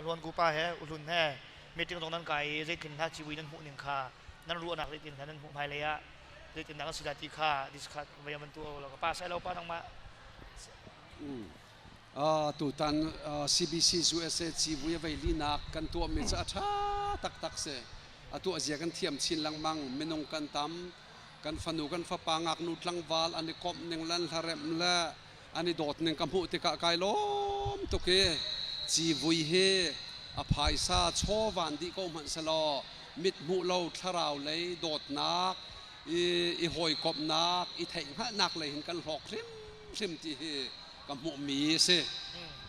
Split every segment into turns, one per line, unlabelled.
Luan ku pa he Uhlun he meeting zong nan kai i zeitlin hla civui nan hmuh ning kha nan ruahnak zeitin hla nan hmuh hmailei ah zeitin dah kan si la ti kha discuss vai man tu lo ka pa sai lo pa nangmah.
Tutan CBC USA civui a vei linak kan tuahmi cu a ṭha taktak si. A tuah zia kan thiam chin lengmang. Minung kan tam. Kan fanu kan fapa ngaknu tlangval an i komh ning le an hlaremh le an i dawt ning ka hmuh tikah kai lawm tuk i civui hi a phaisa chawvan dih ko hmanh selaw mit hmuh lo thlarau lei dawtnak i hawikomhnak i theihhngalhnak lei hin kan hlawk hrimhrim ti hi ka hmuhmi a si.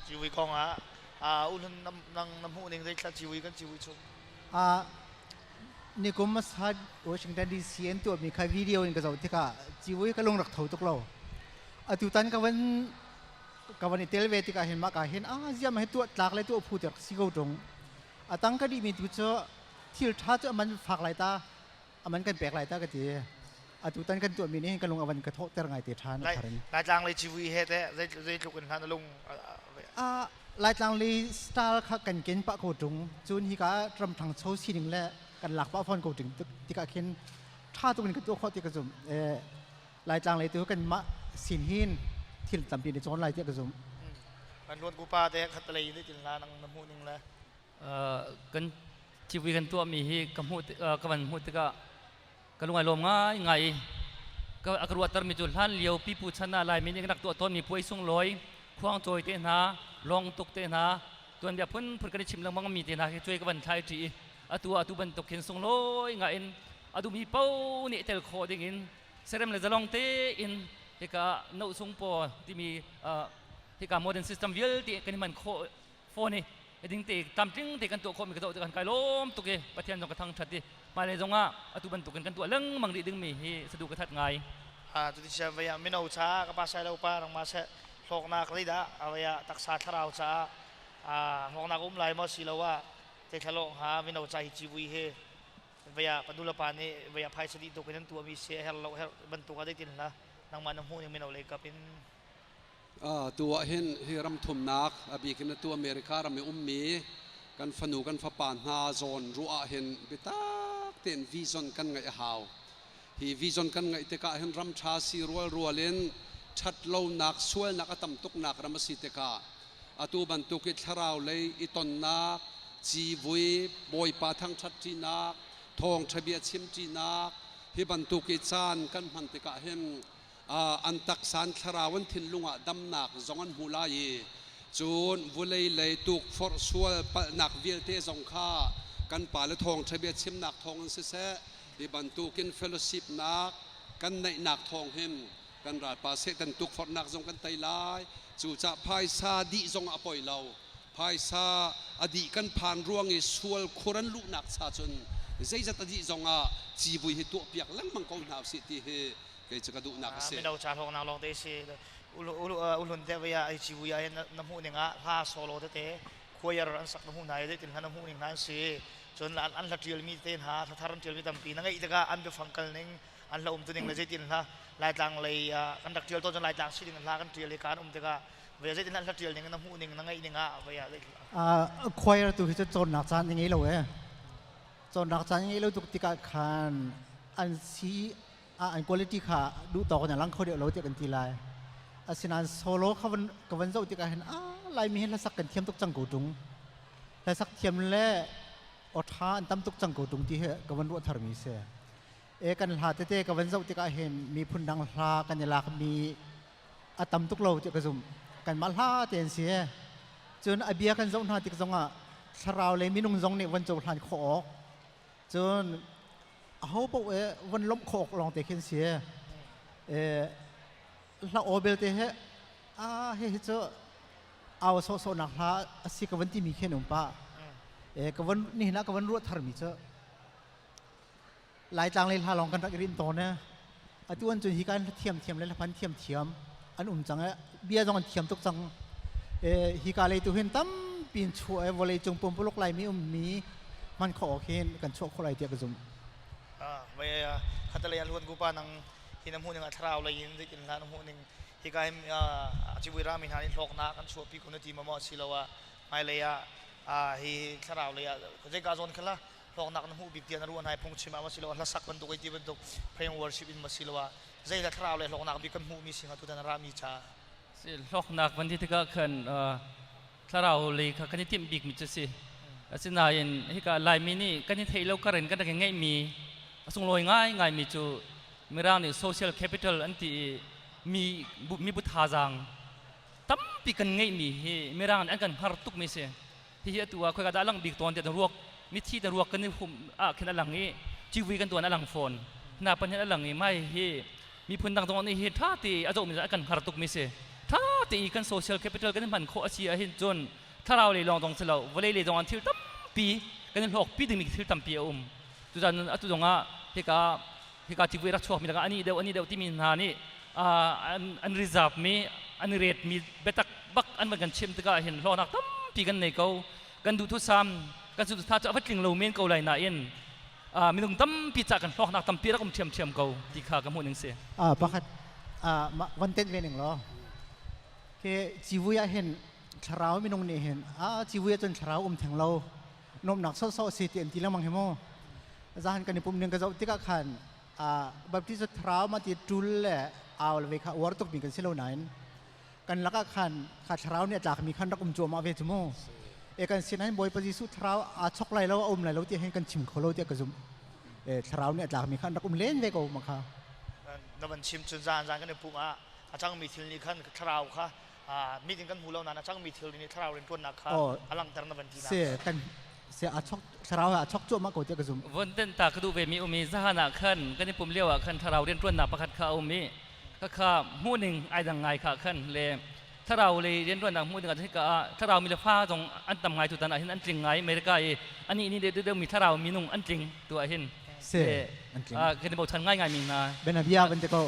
Civui kong ah ulun nang na hmuh ning zeithla civui kan civui chung?
Nikum Assad Washington DC an tuahmi kha video in ka zoh tikah civui ka lung rak tho tuk lo. Atutan ka van i tel ve tikah hin mah ka hin ah ziam hi tuah tlak le tuah phu te rak si ko ṭung. A tang ka dihmi tu cu thil ṭha cu aman fak lai ta, aman kan pek lai ta ka ti. Atutan kan tuahmi nih hin ka lung a van ka thawhter ngai te ṭhan a thar in.
Laitlang lei civui he teh zeitluk in hlan a lung?
Laitlang lei style kha kan ken pah ko ṭung. Cun hika ram ṭhangcho sining le kan lak pah fawn ko ṭing tikah khin ṭha tuk in kan tuah khawh ti ka zumh. Laitlang lei tu kanmah sin hin thil tampi na cawn lai tiah ka zumh.
Kan luan kupa te khat lei in tin la nang na hmuh ning le.
Kan civui kan tuahmi hi ka hmuh ka van hmuh tikah ka lung ai lawm ngaingai i ka a ka ruahtermi cu hlan lio pipu chan ah Laimi nih kan rak tuah tawnmi puai sunglawi khuangcawi te hna lawng tuk te hna tuanbia phunphun kan i chim lengmang mi te hna khi cuai ka van thlai ṭi i atu ah atu bantuk khin sunglawi ngai in a duhmi paoh nih tel khawh ding in serem le zalong tein hika noh sung paw timi hika modern system vialte kan i hman khawh phone i ding te tlamtling te kan tuah khawhmi ka zoh tikah kai lawm tuk i Pathian zong ka thangṭhat i hmailei zong ah atu bantukin kan tuah lengmang rih dingmi hi sadu ka that ngai.
Cuti sia vei ah mino caah ka pa sai lo pa nangmah seh hlawknak zeidah avei ah taksa thlarau caah hlawknak um lai maw si lo ah te thlalawh hnga mino ca hi civui hi vei ah panu le pa nih vei ah phaisa dih tuk in an tuahmi si a herh lo herh bantuk ah zeitin hla nangmah na hmuh ning mino lei kap in.
Tu ah hin hi ram thumnak, a bik in atu America ram i ummi kan fanu kan fapa hna zawn ruah ah hin biatak tein vision kan ngeih a hau. Hi vision kan ngeih tikah hin ram ṭha si rualrual in ṭhat lonak, sualnak a tam tuknak ram a si tikah atu bantuk i thlarau lei i tonnak, civui, Bawipa thangṭhat ṭinak, thawngṭha bia chim ṭinak, hi bantuk i caan kan hman tikah hin an taksa an thlarau an thinlung ah damnak zong an hmu lai i cun vulei lei tukforh sual palhnak vialte zong kha kan pale thawngṭha bia chimnak thawng in siseh, hi bantukin fellowship nak kan neihnak thawng hin kan ralpa Satan tukforhnak zong kan tei lai. Cucah phaisa dih zong a poi lo. Phaisa a dih kan phan ruang i sual khur an luhnak cha cun zeizat a dih zong ah civui hi tuahpiak lengmang ko hna usih ti hi kei cu ka duhnak a si.
Mino ca hlawknak lawng te si. Ulun te vaya ai civu ya na hmuh ning ah hla solo tete choir an sak na hmuh hna i zeitin hla na hmuh ning hna an si. Cun an hla ṭial mi te hna, hla thar an ṭial mi tampi na ngeih tikah an biafang kal ning, an hla um tu ning le zeitin hla Laitlang lei kan rak ṭial tawn cun Laitlang si ding hla kan ṭial i kaan um tikah vaya zeitin an hla ṭial ning na hmuh ning, na ngeih ning ah vaya.
Choir tu hi cu cawnnak caan ngei lo e. Cawnnak caan ngei lo tuk tikah khan an si an quality kha duh tawk in a lang kho deuh lo tiah kan ti lai. Asinain solo kha van ka van zoh tikah hin a Laimi hi hlasak kan thiam tuk cang ko ṭung. Hlasak thiam le aw ṭha an tam tuk cang ko ṭung ti hi ka van ruah tharmi si. E kan hla tete ka van zoh tikah hin miphun dang hla kan i lakmi a tam tuk lo tiah ka zumh. Kanmah hla te an si. Cun a bia kan zoh hna tik zongah thlarau le minung zong nih van cohlan khawh awk, cun aho paoh e von lawmh khawh awk lawng te khin si. E hla aw belte he a he hi cu au sawhsawhnak hla a si ka van timi khin um pa. E ka van nihin ah ka van ruah tharmi cu Laitlang lei hla lawng kan rak i rinh tawn e. Atu an cun hi kan thiam thiam le hlaphan thiam thiam an um cang e, bia zong an thiam tuk cang e. Hi ka lei tu hin tampi in chuah e, vawlei cung pumpuluk Laimi ummi hman khawh awk hin kan chuah khawh lai tiah ka zumh.
Vai khatalei an luan gupa nang hi na hmuh ning ah thlarau lei in zeitin hla na hmuh ning, hika hin civui rami hna nih hlawknak an chuahpi kun ti maw asiloah hmailei ah? Hi thlarau lei ah zeika zawn khala hlawknak na hmuh bik tiah na ruah hna phungchim ah ma si lo hlasak bantuk ei ti bantuk praying worship in ma si lo ah zei la thlarau lei hlawknak bik kan hmuh mi singa tutan ra mi cha?
Si hlawknak van ti tikah khan thlarau lei kha kan i timh bik mi cu si. Asinain hika Laimi nih kan i theih lo karin kan rak i ngeih mi a sunglawi ngai ngai mi cu Mirang nih social capital an ti i mi mibu thazaang tampi kan ngeih mi hi Mirang nih an kan hngar tuk mi si. Hihi atu ah khoika dah a lang bik tawn tiah ruak mithi te ruak kan i hum ah khin a lang i civui kan tuan a lang fawn. Hna pan hin a lang i mai hi miphun dang zong nih hi tha te a zoh mi an kan hngar tuk mi si. Tha te i kan social capital kan hman khawh a si ahhin cun thlarau lei lawng zong si lo, vawlei lei zong an thil tampi kan i hlawk pi dingmi thil tampi a um. Cucaah atu zong ah hika civui rak chuak mi lakah ani deuh timi hna nih an reserve mi, an i ret mi biatak bak an van kan chim tikah hin hlawknak tampi kan nei ko. Kan duhthusam, kan saduhthah cu a va tling lo men ko lai nain minung tampi ca kan hlawknak tampi rak um ṭhiamṭhiam ko ti kha ka hmuh ning si.
Pakhat van tenh ve ning law ke civui ah hin thlarau minung nih hin a civui ah cun thlarau um theng lo, nuamnak sawhsawh si ti an ti lengmang hi mu. Zahan kan i pum ning ka zoh tikah khan Baptist thlarau ma ti tul le aw le ve kha uar tuk mi kan si lo nain kan lakah khan kha thlarau nih a tlakmi khan rak um cuahmah ve cu mu. E kan sin hin Bawipa Jesuh thlarau aa chok lai lo, a um lai lo ti hin kan chim kho lo tiah ka zumh. E thlarau nih a tlakmi khan rak um len ve ko ma kha.
Na van chim cun zan zan kan i pum ah a cangmi thil nih khan thlarau kha mit in kan hmu lo nain a cangmi thil nih thlarau rianṭuannak kha a langhter na van ti
na. Se kan se a chok thlarau a chok cuahmah ko tiah ka zumh.
Von ten ta ka duh ve mi um i zahan ah khan kan i pum lio ah khan thlarau rianṭuannak pakhat kha a um i khakha hmuhning ai dang ngai kha khan le thlarau lei rianṭuannak hmuh ding ah hika ah thlarau mi le fa zong an tam ngai tutan ah hin an tling ngai America i ani ni deuh deuh mi thlarau minung an tling tu ah hin.
Se an tling.
Kan i bochan ngai ngai mi hna.
Benabia van te ko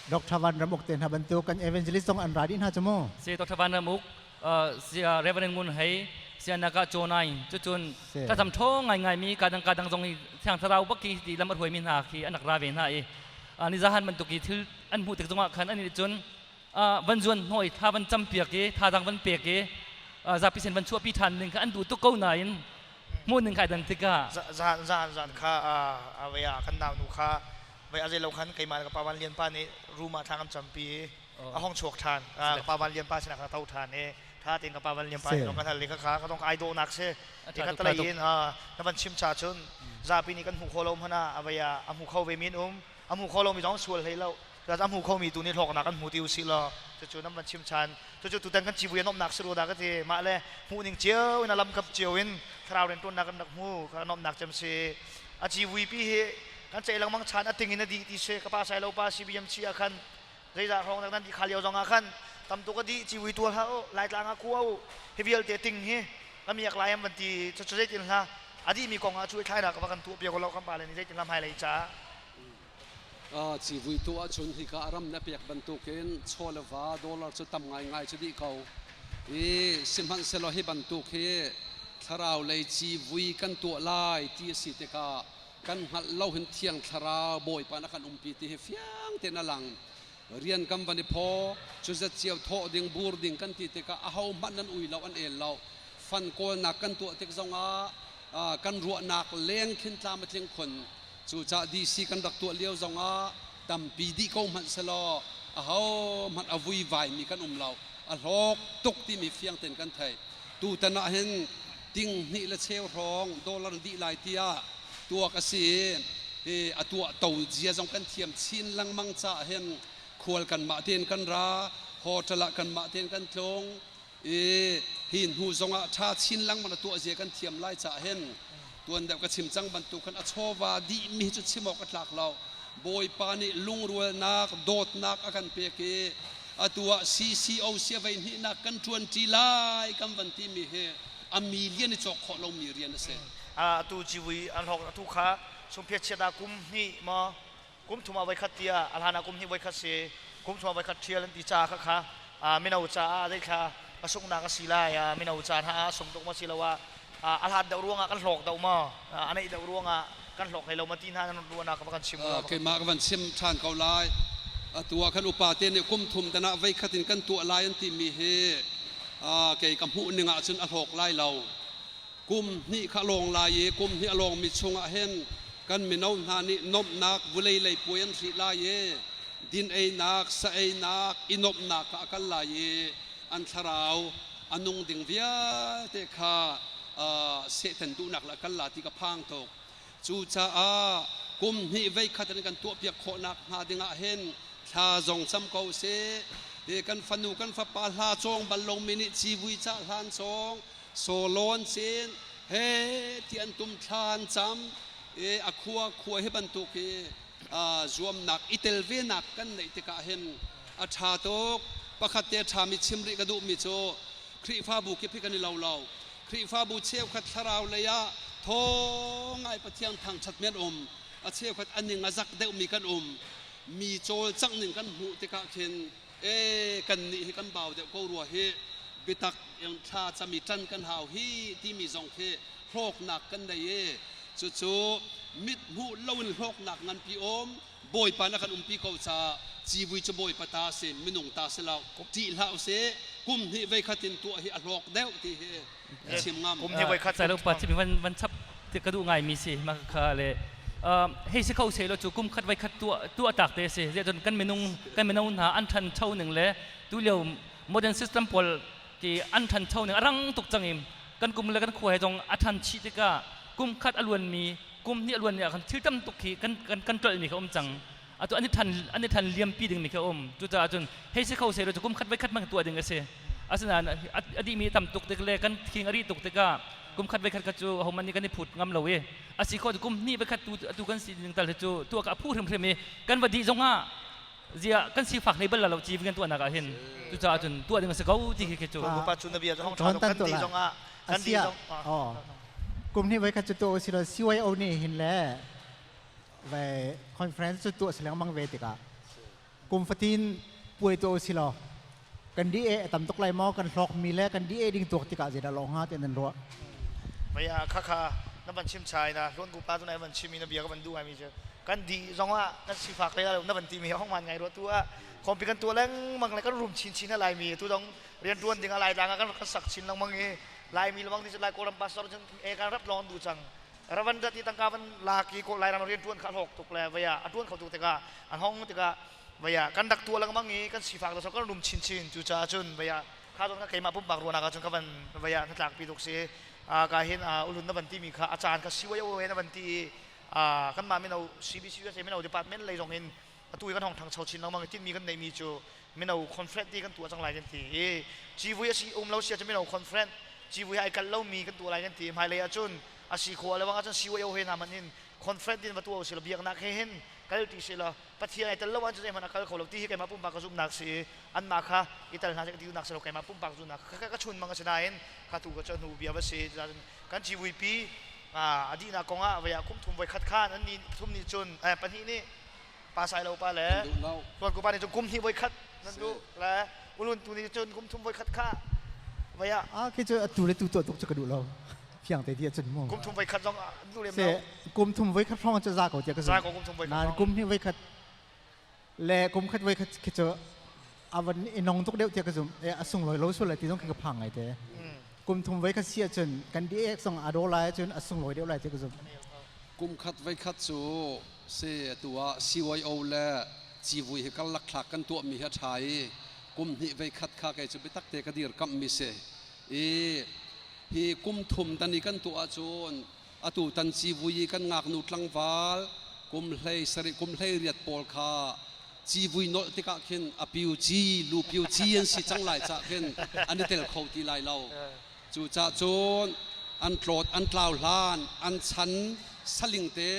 Dr. Van Ramuk te hna bantuk kan evangelist zong an ra dih hna cu mu.
Se Dr. Van Ramuk, sia Reverend Ngun Hei, sia Naka Chonai cucun thlacam ṭhawng ngai ngai mi kadang kadang zong hi thiang thlarau bak khi ti lam a hruai mi hna khi an rak ra ve hna i ni zahan bantuk i thil an hmuh tik zongah khan an cun van zuan hnoi tha van cam piak i thazang van pek i zapi sin van chuahpi ṭhan ding kha an duh tuk ko nain hmuh ning kai dan tikah.
Zan zan zan kha a kan nau nu kha vai a zei lo khan keimah le ka pa Van Lian pa nih room ah thla kan campi i a hong chuak ṭhan. Ka pa Van Lian pa sinah ka tho ṭhan i tha tein ka pa Van Lian pa nih kan hal i ka ka dong ai dawhnak si ti kha talei in na van chim cha cun zapi nih kan hmu kho lo hmanh ah a vai ah a hmu kho ve mi an um, a hmu kho lo mi zong sual hlei lo, a hmu kho mi tu nih hlawknak an hmu ti usih law cucu nan van chim chan cucu tutan kan civui an nomnak si ru dah ka ti. Mah le hmuh ning cio in a lam kap cio in thlarau riantuannak kan rak hmu ka nomnak cem si. A civui pi hi kan ceih lengmang chan a ting in a dih ti si. Ka pa sai lo pa CBMC ah khan zeizah hrawng nan di kha lio zong ah khan tam tuk a dih. Civui tual ha u, Laitlang ah kua u, hi vialte ting hi ka miak lai am van ti cu zeitin hla a dih mi kong ah cu thlai na ka va kan tuah piak lo kan pa le ni zeitin lam hai lei ca.
Civui tu ahcun hika ram na pek bantukin chaw le va dollar cu tam ngaingai cu dih ko i sihmanhsehlaw hi bantuk hi thlarau lei civui kan tuah lai ti a si tikah kan hngalh lo hin Thiang Thlarau Bawipa na kan umpi ti hi fiang tein a lang. Rian kan van i phaw cu zat cio thawh ding bur ding kan ti tikah aho hmanh nan ui lo, an el lo. Fan kawlnak kan tuah tik zongah kan ruahnak leng khin tlam a tling khun. Cucaah DC kan rak tuah lio zongah tampi dih ko hmanh selaw aho hmanh a vuivai mi kan um lo. A hlawk tuk timi fiang tein kan theih. Tutan ah hin ting hnih le cheu hrawng dollar dih lai tiah tuak a si i a tuah to zia zong kan thiam chin lengmang caah hin khual kanmah tein kan ra, hotel ah kanmah tein kan tlung i hi hnu zongah ṭha chin lengmang a tuah zia kan thiam lai caah hin tuan deuh ka chim cang bantuk khan a chawva dihmi cu chim awk a tlak lo. Bawipa nih lungrualnak, dawtnak a kan pek i atu ah CCO sia vei hnihnak kan ṭuan ṭi lai kan van timi hi a million i cawk khawh lomi rian a si.
Atu civui an hlawk atu kha sungphiat chiat ah kum hnih maw kum thum ah voikhat tiah a hlan ah kum hnih voikhat si, kum thum ah voikhat ṭhial an ti caah kha kha mino caah zeithla a sunghnak a si lai, mino ca hna ah sung tuk maw si lo ah a hlat deuh ruangah kan hlawk deuh maw, a neih deuh ruangah kan hlawk hlei lo ma ti hna nan ruahnak ka kan chim?
Keimah ka van chim ṭhan ko lai. Atu ah khan upa te nih kum thum dan ah voikhat in kan tuah lai an timi hi kei ka hmuh ning ah cun a hlawk lai lo. Kum hnih kha lawng lai i kum hnih a lawngmi chungah hin kan mino hna nih nuamhnak vulei lei puai an hrih lai i din einak, sa einak, i nuamhnak ah a kal lai i an thlarau a nung ding vialte kha Satan duhnak le a kal la ti ka phang tuk. Cucaah kum hnih voikhat in kan tuahpiak khawhnak hnga dingah hin thla zong cam ko sih. Hi kan fanu kan fapa hla cawng bal lomi nih civui cah hlan cawng sawlawn sin he ti an tum thla an cam i a khua khua hi bantuk hi zuamnak i tel venak kan neih tikah hin a ṭha tuk. Pakhat te a ṭhami chim rih ka duhmi cu Khrihfabu kip hi kan i lo lo. Khrihfabu cheukhat thlarau lei ah thaw ngai Pathian thangṭhatmi an um. A cheukhat a ning a zak deuhmi kan um. Mi cawlcangh ning kan hmuh tikah khin e kan nih hi kan bau deuh ko rua hi biatak in thla cami ṭan kan hau hi timi zong khi hlawknak kan nei i cucu mit hmuh loin hlawknak nganpi um Bawipa na kan umpi ko caah civui cu Bawipa ta si minung ta si lo ṭih hlah usih kum hnih voikhat in tuah hi a hlawk deuh ti hi chim ngam
kum hnih voikhat
sai lo pa chim van van chap ti ka duh ngai mi si ma kha le hei si kho se lo cu kum khat voikhat tuah tuah tak te si zia cun kan minung kan mino hna an ṭhan cho ning le tu lio modern system pawl ti an ṭhan cho ning a rang tuk cang im kan kum le kan khua he zong a ṭhan chih tikah kum khat a luan mi kum hnih a luan ni ah khan thil tam tuk khi kan kan kan ṭolh mi kha um cang atu an i than an i than liampi ding mi kha um cucaah cun hei si kho se lo cu kum khat voi khat mang tuah ding a si asinain a dih mi tam tuk tik le kan thing a rih tuk tikah kum khat voi khat kha cu homan nih kan i phut ngam lo i a si kho kum hnih voi khat tu atu kan si ding tal hi cu tuah ka a phu hrimhrim i kan va dih zongah zia kan sifak hlei bal lo ci kan tuahnak ah hin cucaah cun tuah ding a si ko ti khi khi cu
pa cu na bia cu hong ṭha kan ti zongah kan di zong
kum hnih voi khat cu tuah usih law CYO nih hin le ve conference cu tuah si lengmang ve tikah kum fatin puai tuah usih law kan di e tam tuk lai maw kan hlawk mi le kan di e ding tuak tikah zeidah lawng hnga ti nan ruah
Mei ah khakha na van chim chai na hluan ku pa tu na van chim i na bia ka van duh ngai mi cu kan di zong ah kan sifak le na van ti mi hong man ngai ruah tu ah khompi kan tuah lengmang le kan rum chin chin lai mi tu dong rian tuan ding a lai tlang ah kan kan sak chin lengmang i Laimi lawng nih Lai Kawlram pastor cun e kan rap lawng du cang ravan dat i tangka van lak i Lairam rian tuan kha hlawk tuk le vaya a tuan kho tuk tikah an hong tikah vaya kan rak tua lengmang i kan sifak da kan rum chinchin cu caah cun vaya kha don ka keimah pumpak ruahnak ah cun ka van vaya hnatlak pi tuk si ka hin ulun na van ti mi kha a caan kha siwai o na van ti i kan mah mino CBC USA mino department lei zong in atu i kan hong thangcho chin lengmang i tinhmi kan neihmi cu mino conference ti kan tuah cang lai kan ti i civui a si um lo sia cu mino conference civui ai kal lomi kan tuah lai kan ti hmailei ahcun a si khawh le bang ahcun CYO he hna hmanh in conference din va tuah usih law biaknak he hin kal ti si law Pathian ai tel lo ahcun zeihmanh a kal kho lo ti hi keimah pumpak ka zumhnak si i anmah kha i tel hna seh ka ti duhnak si lo keimah pumpak zumhnak ka chun mang a si nain kha tu ka cu hnu bia va si kan civui pi a dihnak kong ah voi ah kum thum voi khat khan an ni thum nih cun pahnih nih pa sai lo pa le tuan ku pa nih cun kum hnih voi khat nan duh le ulun tu nih cun kum thum voi khat kha voi ah
ah khi cu atu le tu tuah tuk cu ka duh lo fiang te ti cun mu
kum thum voi khat zong duh lem lo
kum thum voi khat hrawng cu za ko tiah ka
za ko kum thum voi khat
nan kum hnih voi khat le kum khat voi khat khi cu avan inong tuk deuh tiah ka zum e asung loi lo sul lai ti zong khi ka phang ngai te kum thum voi khat si ahcun kan di ek zong ado lai cun asung loi deuh lai tiah ka zum
kum khat voi khat cu Si, atu ah CYO le civui hi karlak thlak kan tuahmi hi a ṭha i kum hnih voikhat kha kei cu biatak te ka dirkamhmi si. I hi kum thum tan i kan tuah ahcun atu tan civui i kan ngaknu tlangval kum hlei sarih kum hlei riat pawl kha civui nolh tikah khin a piu ci lu piu ci an si cang lai cah khin an i tel kho ti lai lo. Cucah cun an tlawt an tlau hlan an chan saling te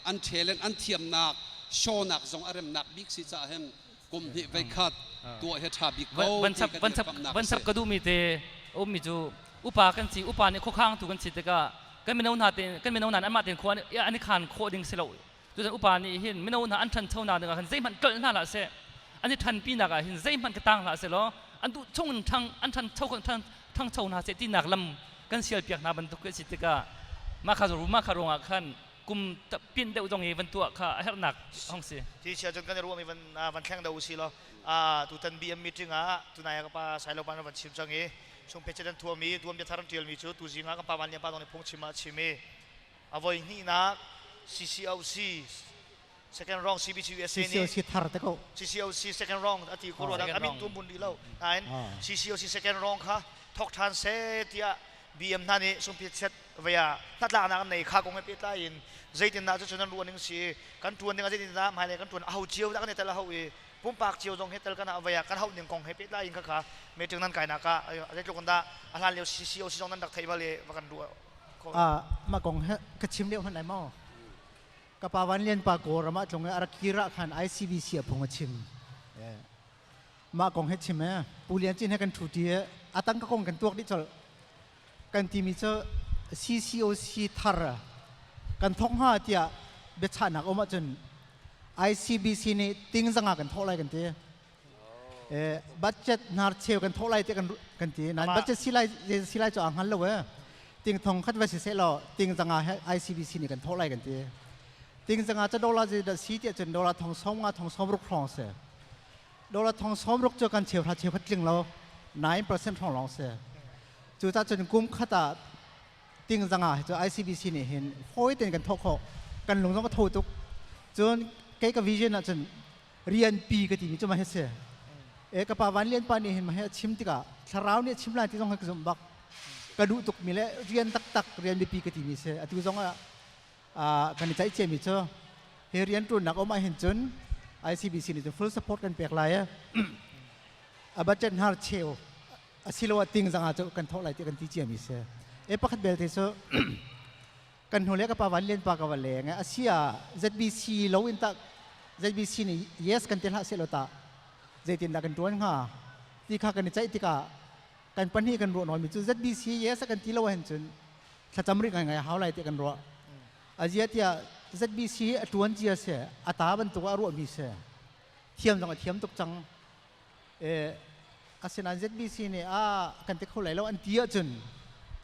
an ṭhelen an thiamnak shawnak zong a remnak bik si caah hin kum hnih veikhat tuah hi ṭha bik ko ti ka dirkamnak
van chap ka duhmi te ummi cu upa kan si upa nih khuakhang tu kan si tikah kan mino hna te kan mino hna anmah tein khua an i khan khawh ding si lo tutan upa nih hin mino hna an ṭhancho nak dingah khan zeihmanh ṭolh hna hlah seh an i ṭhanpi nak ah hin zeihmanh ka tang hlah seh law an duh chung in ṭhang an ṭhancho ṭhangcho hna seh tinak lam kan sial piak hna bantuk a si tikah mah kha mah kha ruangah khan kum pin deuh zong i van tuah kha a herhnak hong si
ti chia cun kan i ruahmi van van thleng do usi law tutan BM meeting ah tunai ka pa Sailo pa van chim cang i Chung phe an thuami tuam bia thar an tialmi cu tuzing ah kan pa Van Lian pa dong nih phungchim ah a chim i a voi hnihnak CCOC second round CBC USA nih
CCOC thar te ko.
CCOC second round ati ko ruah amin tum bun rih lo nain CCOC second round kha thok than se tiah BM hna nih sungphiat set vaya hnatlaknak an nei kha kong he pehtlai in zeitindah cu cun an ruah ning si kan tuan ding ah zeitindah hmailei kan tuan a ho cio dah kan i tel a ho i pumpak cio zong he tel kan ah vaya kan hauh ning kong he pehtlai in kha kha meeting nan kainak ah zeitluk in dah a hlan lio CCOC zong nan rak theih bal i va kan ruah
Mah kong he ka chim deuh hmanh lai maw? Ka pa Van Lian pa Kawlram ah tlung i a rak kir ah khan ICBC a phung a chim. Mah kong he chim e. Pu Lian Cin he kan ṭhu ṭi i a tang ka kong kan tuak dih colh. Kan timi cu CCOC thar kan thawk hnga tiah biachahnak um ahcun ICBC nih tingzang ah kan thawh lai kan ti. Budget hnar cheu kan thawh lai tiah kan ti. Nain budget si lai si lai cu aa hngal lo e. Ting thong khat va si seh law ting zanga he ICBC nih kan thawh lai kan ti. Ting zanga ca dollar zeidah si tiah cun dollar thong sawm nga thong sawm ruk hrawng si. Dollar thong sawm ruk cu kan cheu hra cheu khat tling lo 9% hrawng lawng si. Cu ca cun kum khat ah ting zanga hi cu ICBC nih hin fawi tein kan thawh khawh. Kan lung zong a tho tuk. Cun kei ka vision ah cun rianpi ka timi cu mah hi si. E ka pa Van Lian pa nih hin mah hi a chim tikah thlarau nih a chim lai ti zong hi ka zumh bak. Ka duh tukmi le rian taktak rian biapi ka timi si. Atu zong ah kan i ceih ciami cu hi rian ṭuannak um ahhin cun ICBC nih cun full support kan pek lai. A budget hnar cheu asiloah ting zanga cu kan thawh lai ti kan ti ciami si. E pakhat belte cu kan hnu le ka pa Van Lian pa ka va leng asia ZBC lo in tak ZBC nih yes kan ti hlah seh lo ta zeitindah kan ṭuan hnga ti kha kan i ceih tikah kan pahnih kan ruah nawnmi cu ZBC yes kan ti lo ahhin cun thlacam rih ngai hau lai ti kan ruah azia tiah ZBC a ṭuan cia si a ta bantuk ah a ruahmi si thiam zong a thiam tuk cang asinain ZBC nih a kan ti kho lai lo an ti ahcun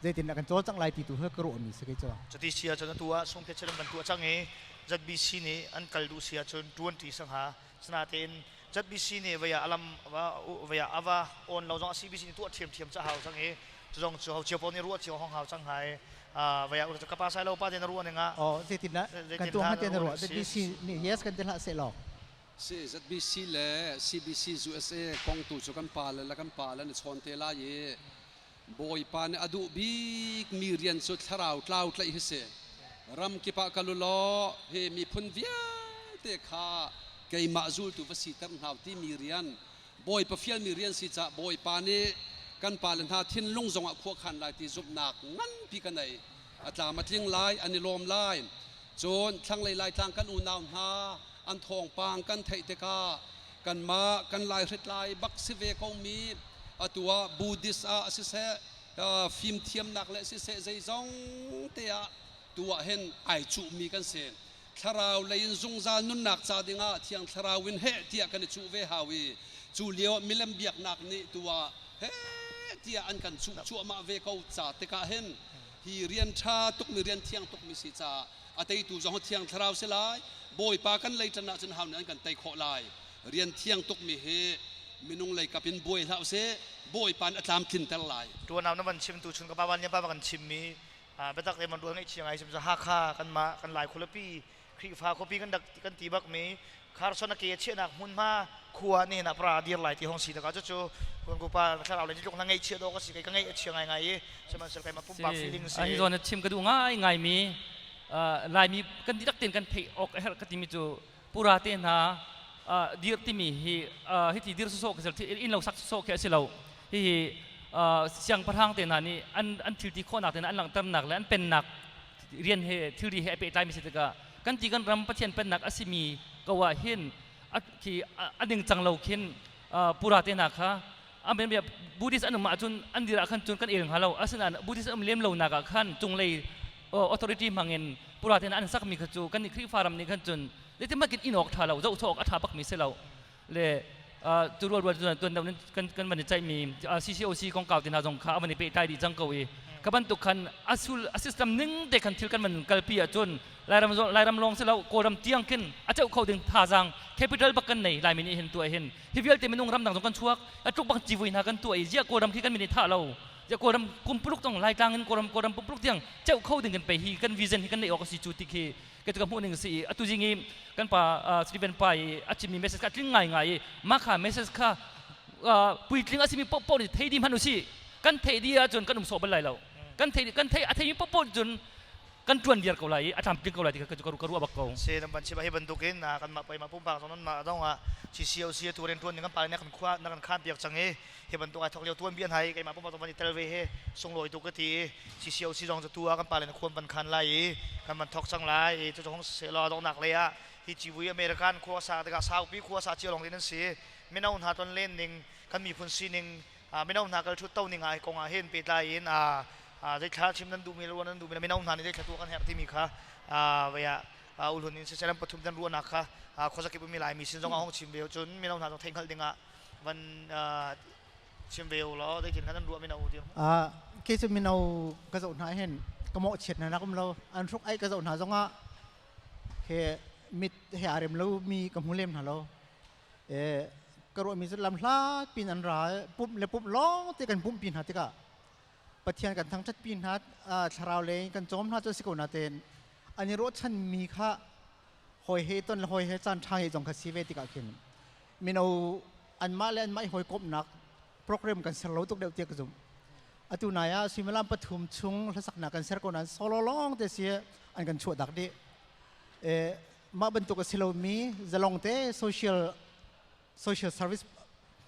zeitindah kan cawlcangh lai ti tu hi ka ruahmi si kei cu.
Cuti si ahcun atu ah sungphet chiram kan tuah cang i ZBC nih an kal duh si ahcun ṭuan ṭi sangha sinatein ZBC nih vaya alam vaya ava on lo zong CBC nih tuah ṭhiamṭhiam ca hau cang i cu zong cu ho cio paoh nih ruah cio hong hau cang hai vaya ka pa sai lo pa te na ruah ning ah
oh zeitindah kan tuah hnga te na ruah ZBC nih yes kan ti hlah seh law
Si ZBC le CBC USA kong tu cu kan pale le kan pale an i chawn te lai i Bawipa nih a duh bikmi rian cu thlarau tlau tlaih hi si. Ram kip ah kal u law hi miphun vialte kha keimah zultu va siter hna u timi rian Bawipa fialmi rian si caah Bawipa nih kan pale hna thinlung zongah khuakhan lai ti zumhnak nganpi ka nei. A tlam a tling lai, an i lawm lai. Cun thlanglei Laitlang kan unau hna an thawngpang kan theih tikah kanmah kan laihritlai bak si ve komi atu ah Buddhist ah siseh fimthiamnak le siseh zeizong te ah tu ah hin ai cuhmi kan si. Thlarau lei in zungzal nunnak ca dingah Thiang Thlarau in heh tiah kan i cuh ve hau i cu lio ah milem biaknak nih tu ah heh tiah an kan cuh cuahmah ve ko ca tikah hin hi rian ṭha tukmi rian thiang tukmi si caah a teitu zong Thiang Thlarau si lai. Bawipa kan lei ṭan ahcun hau nih an kan tei khawh lai. Rian thiang tukmi hi minung lei kap in buai hlah usih. Bawipa nih a tlamtlinter lai.
Tuan na van chim tu chun ka pa van pa kan chimmi biatak te man rual ngaihchia ngai sim Hakha kanmah kan Lai khualipi Khrihfa khuapi kan dak kan ti bak mi Kharson a ke chiahnak hmunhma khua nih na pra dir lai ti hong si taka cu kun ku pa thlarau le tluk na ngaihchia dawk a si kai ka ngaih a chia ngai ngai i sihmanhsehlaw keimah pumpak feeling si.
Hi zawn chim ka duh ngai ngai mi Laimi kan dihlak tein kan theih awk a herh ka timi cu pura te hna dir timi hi hiti dir sawsawh ka si inn lo sak sawsawh khi a si lo. Hihi siangpahrang te hna nih an thil ti khawhnak te hna an langhternak le an pennak rian he thilri he a pehtlai mi si tikah kan ti kan ram Pathian pennak a simi ko ah hin khi a ningcang lo khin pura te hna kha amen bia Buddhist an um ahcun an dir ah khan cun kan el hnga lo. Asinain Buddhist um lem lo nak ah khan cunglei authority hmangin pura te hna an sakmi kha cu kan nih Khrihfa ram nih khan cun zeitin makin in awk ṭha lo, zoh awk a ṭha bakmi si lo le cu rual rual cun tuan deuh kan kan van i ceihmi CCOC kongkau te hna zong kha a van i pehtlai dih cang ko i ka bantuk khan asul a system ning te khan thil kan van kalpi ahcun Lairam Lairam lawng si lo, Kawlram tiang khin a ceuh kho ding thazaang capital bak kan nei. Laimi nih hin tuah hin hi vialte minung ramdang zong kan chuak a tluk bak civui hna kan tuah i ziah Kawlram khi kan min i thah lo. Ya Kawlram kumpuluk tong Laitlang in Kawlram Kawlram pumpuluk tiang cheu kho ding kan pe hi kan vision hi kan nei awk a si cu ti khi ka ka hmuh ning si atu jing i kan pa Stephen pa i a chimmi message kha tling ngai ngai i mah kha message kha puitling a simi popo nih thei di hmanh usih kan theih di ahcun kan um sawh bal lai lo kan thei kan thei a theimi popo cun kan tuan viar ko lai i a tlamtling ko lai ti kha ka ruah bak ko.
Se nan ban chim hi bantukin kan mah pei mah pumpak zong nan mah dong ah CCOC tu rian tuan ning kan pa ne kan khua na kan khan piak cang i hi bantuk ai thok lio tuan bian hai keimah pumpak zong van i tel ve he sunglawi tu ka ti i CCOC zong cu tu ah kan pa le na khuam van khan lai i kan van thok cang lai i cu hong se law donghnak lei ah hi civui American khua sa tikah saupi khua sa cia long din an si mino hna ton len ning kan miphun sining mino hna kal thut to ning ah hi kong ah hin pehtlai in zeithla chim nan duhmi le ruah nan duhmi le mino hna nih zeithla tuah kan herh timi kha vei ah ulhun in siseh ram pathum kan ruahnak kha khuazakip ummi Laimi sin zong ah hong chim ve cun mino hna zong theihhngalh ding ah van chim ve u law zeitin khan nan ruah mino ti
Kei cu mino ka zoh hna hin ka mawhchiat hna nak um lo an hruk ai ka zoh hna zongah he mit he aa rem lo mi ka hmu lem hna lo ka ruahmi cu lam hlat pin an ra pumh le pumh lawng te kan pumhpi hna tikah Pathian kan thangṭhat pi hna thlarau lei kan cawm hna cu si ko nain an i ruahchan mi kha hawi he ton le hawi he caan ṭha he zong kha si ve tikah khin mino anmah le anmah i hawikomhnak program kan ser lo tuk deuh tiah ka zumh. Atu nai ah suimilam pathum chung hlasaknak kan ser ko nain solo lawng te si an kan chuah dak dih. Mah bantuk a si lomi zalong te social social service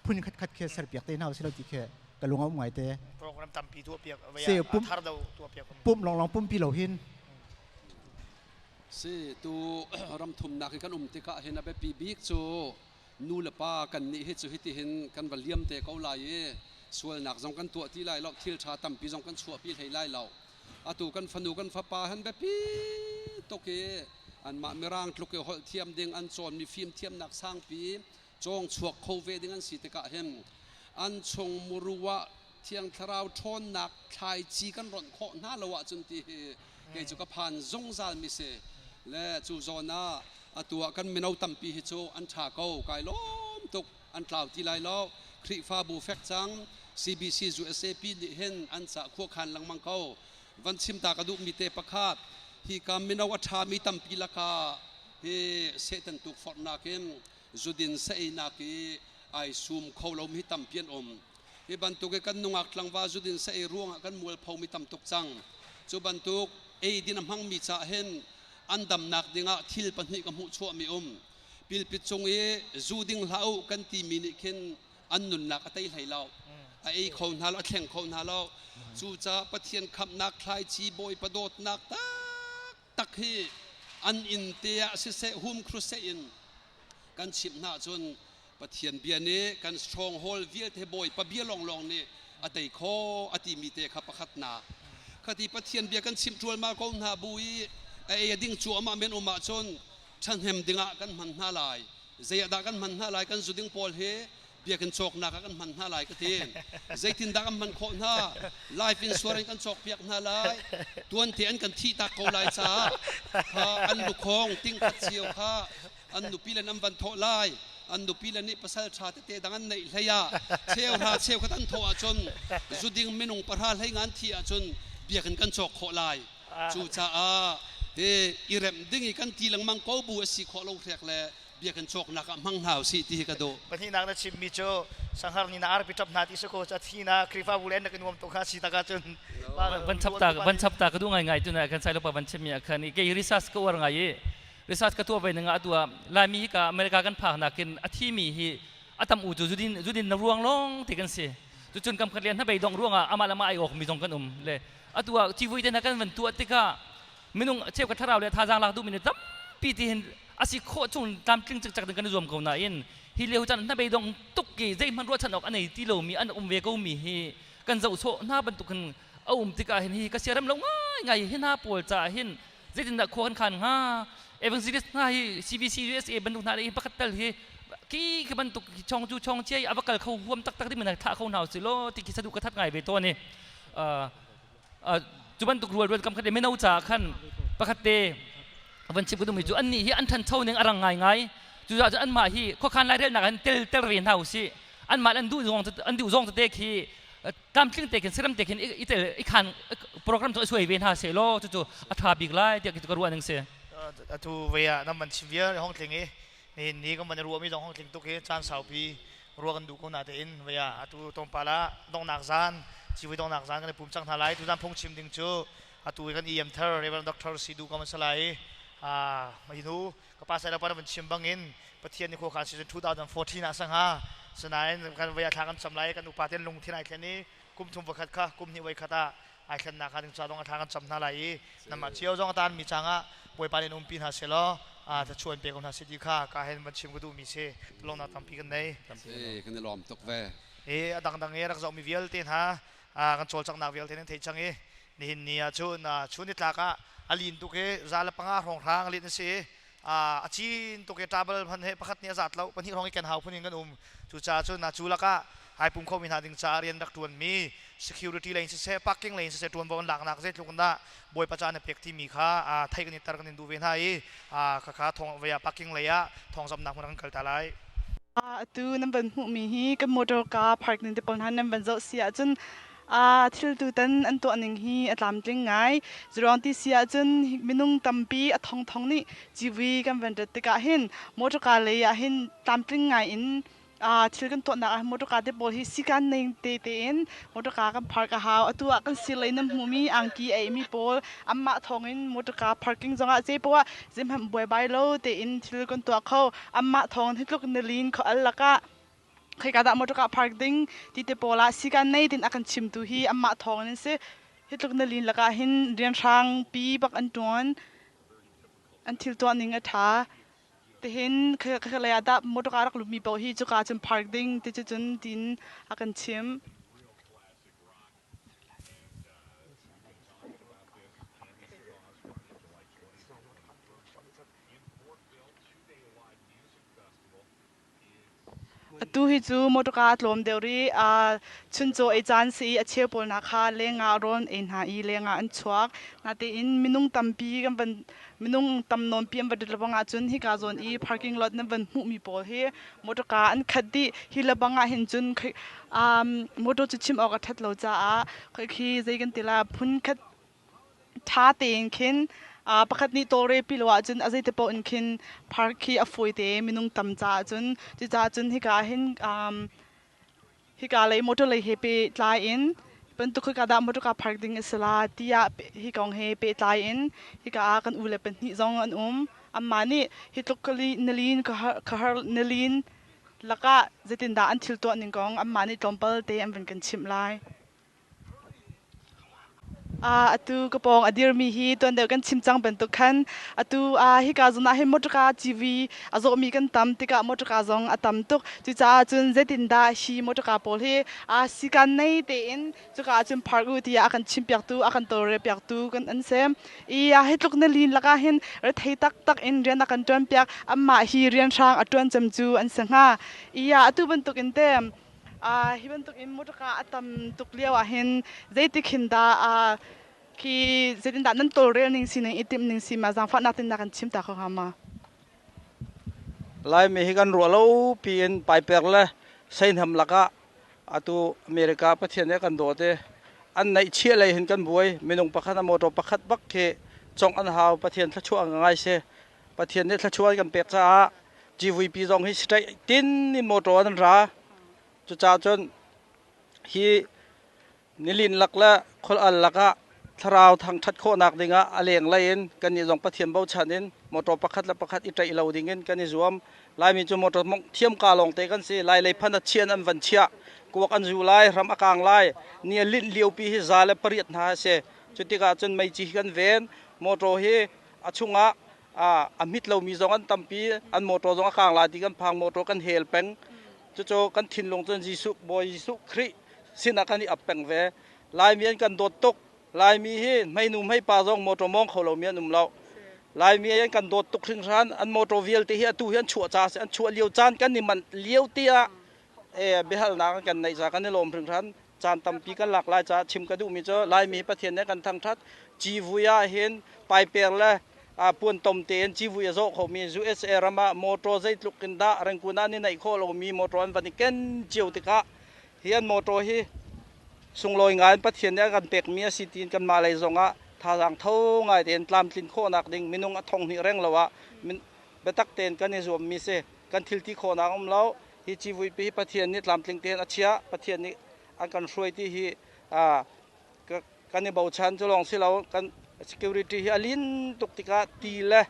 phun khat khat khi serpiak te hna usih lo ti khi ka lung a um ngai te.
Program tampi tuah piak
Se pum
thar do tuah piak.
Pum long long pumpi lo hin.
Si tu ram thumnak hi kan um tikah hin a biapi bik cu nu le pa kan nih hi cu hiti hin kan va liam te ko lai i sualnak zong kan tuah ti lai lo thil ṭha tampi zong kan chuahpi hlei lai lo atu kan fanu kan fapa han biapi tuk i anmah mirang tluk i holh thiam ding an cawnmi fimthiamnak sangpi cawng chuak kho ve ding an si tikah hin an chung muru ah thiang thlarau ṭhawnnak thlaici kan ronh khawh hna lo ahcun ti hi kei cu ka phan zungzal mi si le cu zawn ah atu ah kan mino tampi hi cu an ṭha ko kai lawm tuk an tlau ti lai lo Khrihfabu fek cang CBC USAP nih hin an ca khuakhan lengmang ko van chim ta ka duhmi te pakhat hi ka mino a ṭhami tampi lakah hi Satan tukforhnak in zudin saeinak i ai sum kho lomi hi tampi an um hi bantuk i kan nungak tlangval zudin saei ruangah kan mualpho mi tam tuk cang cu bantuk eidin a hmangmi cah hin an damnak dingah thil pahnih ka hmuh chuahmi um pilpit cung i zu ding hlah u kan timi nih khin an nunnak a tei hlei lo a ei kho hna lo a thleng kho hna lo cucaah Pathian khamhnak thlaici Bawipa dawtnak taktak hi an inn te ah siseh hum crusade in kan chimh hna ahcun Pathian bia nih kan stronghold vialte Bawipa bia lawnglawng nih a tei kho a timi te kha pakhatnak khati Pathian bia kan chimh ṭualmal ko hna bu i a ei a ding cuahmah men um ahcun ṭhahnem dingah kan hman hna lai zei ah dah kan hman hna lai kan zu ding pawl hi biakinn cawknak ah kan hman hna lai ka ti zeitindah kan hman khawh hna life insurance kan cawkpiak hna lai tuante an kan thih tak ko lai caah kha an lukhawng ting khat cio kha an nupi le an van thawh lai an nupi le nih pasal ṭha tete dang an neih hlei ah cheu hra cheu khat an thawh ahcun zuding minung pahra hlei ngan thi ahcun biakinn kan cawk khawh lai cucaah hi i remh ding i kan ti lengmang ko bu a si khawh lo hrek le biakinn cawknak ah hmang hna usih ti hi ka duh.
Pahnihnak na chimmi cu sanghar ni na arpi ṭap hna ti si ko ca thi na Khrihfabu le na ka nuam tuk ha si tak ahcun
van chap ta van chap ta ka duh ngai ngai tu na kan sai lo pa van chimmi ah khan i kei research ka uar ngai i research ka tuah ve ning ah atu ah Laimi hi ka America kan phak nakin a thimi hi a tam u cu zudin zudin na ruang lawng ti kan si cucun kam khat le hnabei dong ruangah amah le amah ai awk mi zong kan um le atu ah civui te hna kan van tuah tikah minung cheukhat thlarau le thazaang lak duhmi nih tampi ti hin a si khawh chung tlamtling cikcek ding kan i zuam ko nain hi lio caan hnabei dong tuk i zeihmanh ruahchan awk a nei ti lomi an um ve ko mi hi kan zoh sawh hna bantuk hin a um tikah hin hi ka siarem lo ngai ngai hi hna pawl caah hin zeitindah khua kan khan hnga evangelist hna hi CBC USA bantuk hna hi pakhat tal hi ki khi bantuk chong cu chong chiai a va kal kho huam taktak ding mi thlah kho hna usih law ti khi sadu ka that ngai ve tawn i cu bantuk rual rual kam khat le mino caah khan pakhat te van chim ka duhmi cu annih hi an ṭhancho ning a rang ngaingai cucaah cun anmah hi khuakhan lairelnak han tel tel ve hna usih anmah an duh zong an duh zong tete khi Tlamtling te khin siram te khin i tel i khan program cu suai ve hna se law cucu a tha bik lai tiah ka ruah ning si.
Atu ve ah nan man chim vial hong tling i nihin ni kan van ruah mi zong hong tling tuk i caan saupi ruah kan duh ko na tein ve ah atu tlawmpal ah donghnak zan civui donghnak zan kan i pum cang hna lai. Tuzan phung chim ding cu atu kan EM thar Reverend Dr. Sidu kam salai a hinu ka pa sai pa van chim bangin Pathian ni khua season 2014 ah sangha sanain kan vai thla kan cham lai kan upa ten lungthin ai thlen i kum thum vakhat kha kum hnih voi khat ah ai thlen nak kha ding cha dong thla kan cham hna lai i nama chiao zong atan mi changa bawipa nih umpi hna selaw a ta chuan pe ko hna si ti kha ka hen van chim ka duh mi si long na tampi kan nei.
E kan i lawm tuk ve.
E a dangdang e rak zoh mi vialte hna kan cawlcanghnak vialte nan theih cang i nihin ni ah cun chun ni tlak ah a lin tuk i za le panga hrawng hrang lin a si i a cin tuk i ṭabal hman he pakhat nih a zat lo, pahnih hrawng i ken hau phun in kan um. Cucaah cun cu lakah hai pum khomi hna ding caah rian rak ṭuanmi security lei in siseh, parking lei in siseh, ṭuanvo an laknak zeitluk in dah Bawipa ca na pek timi kha theih kan i tar kan in duh ve hna i khakha thong vei ah parking lei ah thawngzamnak hmun ah kan kal ta lai.
Atu nan van hmuhmi hi kan motor car park ning te pawl hna nan van zoh si ahcun thil tutan an tuah ning hi a tlamtling ngai. Zuruang ti si ahcun minung tampi a thongthong nih civui kan van rat tikah hin motor car lei ah hin tlamtling ngai in thil kan tuahnak ah motor car te pawl hi sikan ning te tein motor car kan park a hau. Atu ah kan sirlei nan hmuhmi angki a eimi pawl anmah thawngin motor car parking zongah zei poah zeihmanh buaibai lo tein thil kan tuah kho. Anmah thawng hi tluk nilin kho al lakah khoika dah motor car park ding ti te pawl ah sikan nei tin a kan chimtu hi anmah thawngin an si. Hi tluk nilin lakah hin rianhrang pi bak an tuan. An thil tuah ning a tha. Tihin khalei ah dah motor car rak lutmi paoh hi cuka cun park ding ti cu cun tin a kan chim. Atu hi cu motorka a tlawm deuh rih. Chuncaw ei caan si i a cheu pawl hna kha lengah rawl an ei hna i lengah an chuak. Natein minung tampi kan van minung tam nawnpi an va rit lebang ahcun hika zawn i parking lot nan van hmuhmi pawl hi motorka an khat dih. Hi lebang ah hin cun motor cu chim awk a ṭhat lo caah khi zei kan ti la phun khat ṭha tein khin pakhat nih tawlre pi lo ahcun a zeite paoh in khin park khi a fawi te minung tam caah cun. Cucaah cun hika hin hika lei motor lei he pehtlai in bantuk hika dah motor car park ding a si la tiah hi kong he pehtlai in hika ah kan u le pahnih zong an um. Anmah nih hi tluk nilin ka har nilin lakah zeitindah an thil tuah ning kong anmah nih tlawmpal te an van kan chimh lai. Atu ka pawng a dirmi hi tuan deuh kan chim cang bantuk khan atu hika zawn ah hin motorka CV a zawhmi kan tam tikah motorka zong a tam tuk. Cucaah cun zeitindah hi motorka pawl hi sikan nei tein cuka ah cun park u tiah a kan chimpiaktu, a kan tawlrelpiaktu kan an si. I hi tluk na lin lakah hin rethei taktak in rian a kan ṭuanpiak. Anmah hi rianhrang a ṭuan cem cu an si hnga. I atu bantuk in te Hi bantuk in motorka a tam tuk lio ah hin zeitik hin dah khi zeitindah nan tawlrel ning si ning i timh ning si ma zaangfahnak tin na kan chim ta kho hnga ma?
Laimi hi kan ruah lo piin paiper le seihnam lakah atu America Pathian he kan dawt i an neihchiah lei hin kan buai. Minung pakhat a motor pakhat bak khi congh an hau. Pathian thluachuah ngai si. Pathian nih thluachuah an kan pek caah GVP zong hi straight tin in motor an ra. Cucaah cun hi nilin lak le khol al lakah thlarau thangṭhat khawhnak dingah a lenglei in kannih zong Pathian bochan in motor pakhat le pakhat i ṭaih lo dingin kan i zuam. Laimi cu motor mongh thiam ka lawng te kan si. Lai lei phan a chian an van chiah. Kuak an zu lai, ram a kang lai. Ni a linh liopi hi 108 hna a si. Cutikah cun meici hi kan ven. Motor hi a chungah a hmit lomi zong an tampi, an motor zong a kang lai ti kan phang, motor kan hel peng. Cucu kan thinlung cun Jesuh Bawi Jesuh Khrih sinah kan i ap peng ve. Laimi an kan dawt tuk. Laimi hi hmeinu hmeipa zong motor mawng kho lomi an um lo. Laimi an kan dawt tuk hringhran. An motor vialte hi atu hi an chuah ca an chuah lio caan kan i manh lio tiah biahalnak kan neih ca kan i lawm hringhran. Caan tampi kan lak lai caah chim ka duhmi cu Laimi Pathian nih kan thangṭhat. Civui ah hin paiper le puantom tein civui a zawh khomi USA ram ah motor zeitluk in dah Rangoon ah ni neih khawh lomi motor an van i ken cio tikah hi an motor hi Sunglawi ngai in Pathian nih a kan pekmi a si tiin kanmah lei zongah thazaang tho ngai tein tlamtlin khawhnak ding minung a thong hnih reng lo ah biatak tein kan i zuammi si. Kan thil ti khawhnak um lo. Hi civuipi hi Pathian nih tlamtling tein a chiah. Pathian nih an kan hruai ti hi kan i bochan. Cu lawng si lo, kan security hi a lin tuk tikah ti le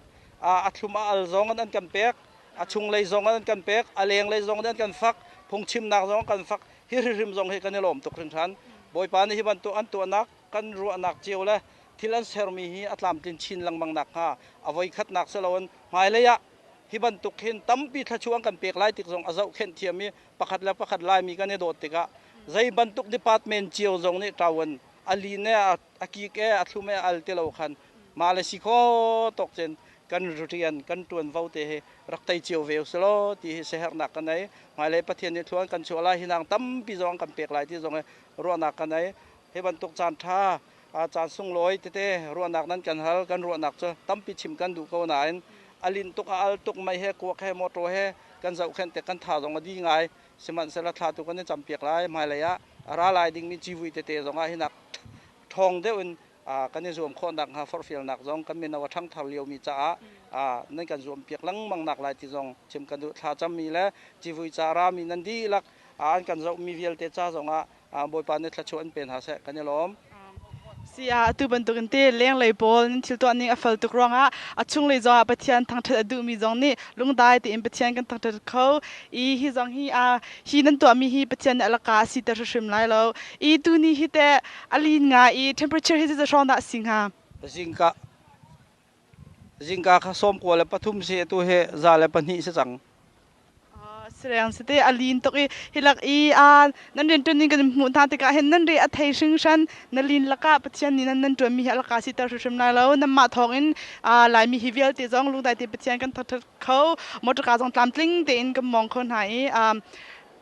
a thlum a al zong an kan pek, a chunglei zong an kan pek, a lenglei zong an kan fak, phungchimnak zong kan fak. Hi hrimhrim zong hi kan i lawm tuk hringhran. Bawipa nih hi bantuk an tuahnak, kan ruahnak cio le thil an sermi hi a tlamtlin chin lengmang nakhnga a voikhatnak si loin hmailei ah hi bantuk hin tampi thluachuah an kan pek lai tik zong a zohkhenh thiam i pakhat le pakhat Laimi kan i dawt tikah zei bantuk department cio zong nih ṭawan a lin e a kik e a thlum e a al ti lo khan mah le si kho tawk cun kan rian kan ṭuanvo te hi rak tei cio ve usulaw ti hi siaherhnak ka nei. Hmailei Pathian nih thluan kan chuah lai, hi nang tampi zong kan pek lai ti zong hi ruahnak ka nei. Hi bantuk caan ṭha, caan sunglawi tete ruahnak nan kan hal, kan ruahnak cu tampi chim kan duh ko nain a linh tuk, a al tuk, mei he kuak he motor he kan zohkhenh tik kan tha zong a di ngai. Sihmanhsehlaw thla tu kan i campiak lai. Hmailei ah a ra lai dingmi civui tete zong ah hinak ṭhawng deuh in kan i zuam khawh nakhnga forhfialnak zong kan mino a ṭhangthar liomi caah nan kan zuampiak lengmang nak lai ti zong chim kan duh. Thlacammi le civui ca rami nan dihlak an kan zohmi vialte ca zongah Bawipa nih thluachuah an pe hna seh, kan i lawm.
Si ah atu bantukin te lenglei pawl nan thil tuah ning a fel tuk ruangah a chunglei zongah Pathian thangṭhat a duhmi zong nih lungdai tein Pathian kan thangṭhat kho i hi zong hi a hi nan tuahmi hi Pathian nih a laka a siter hrimhrim lai lo i tuni hi teh a lin nga i temperature hi zeizat hrawng dah a si hnga?
Zingka zingka kha 93 si, atu hi 102 si cang.
Sireng si te a lin tuk i hilak i a nan rian ṭuan ning kan hmuh hna tikah hin nan re a thei hringhran. Na lin lakah Pathian nih nan nan ṭuanmi hi a laka siter hrimhrim lai lo. Nanmah thawngin Laimi hi vialte zong lungdai te Pathian kan thangṭhat kho, motorka zong tlamtling tein kan mawng kho hna i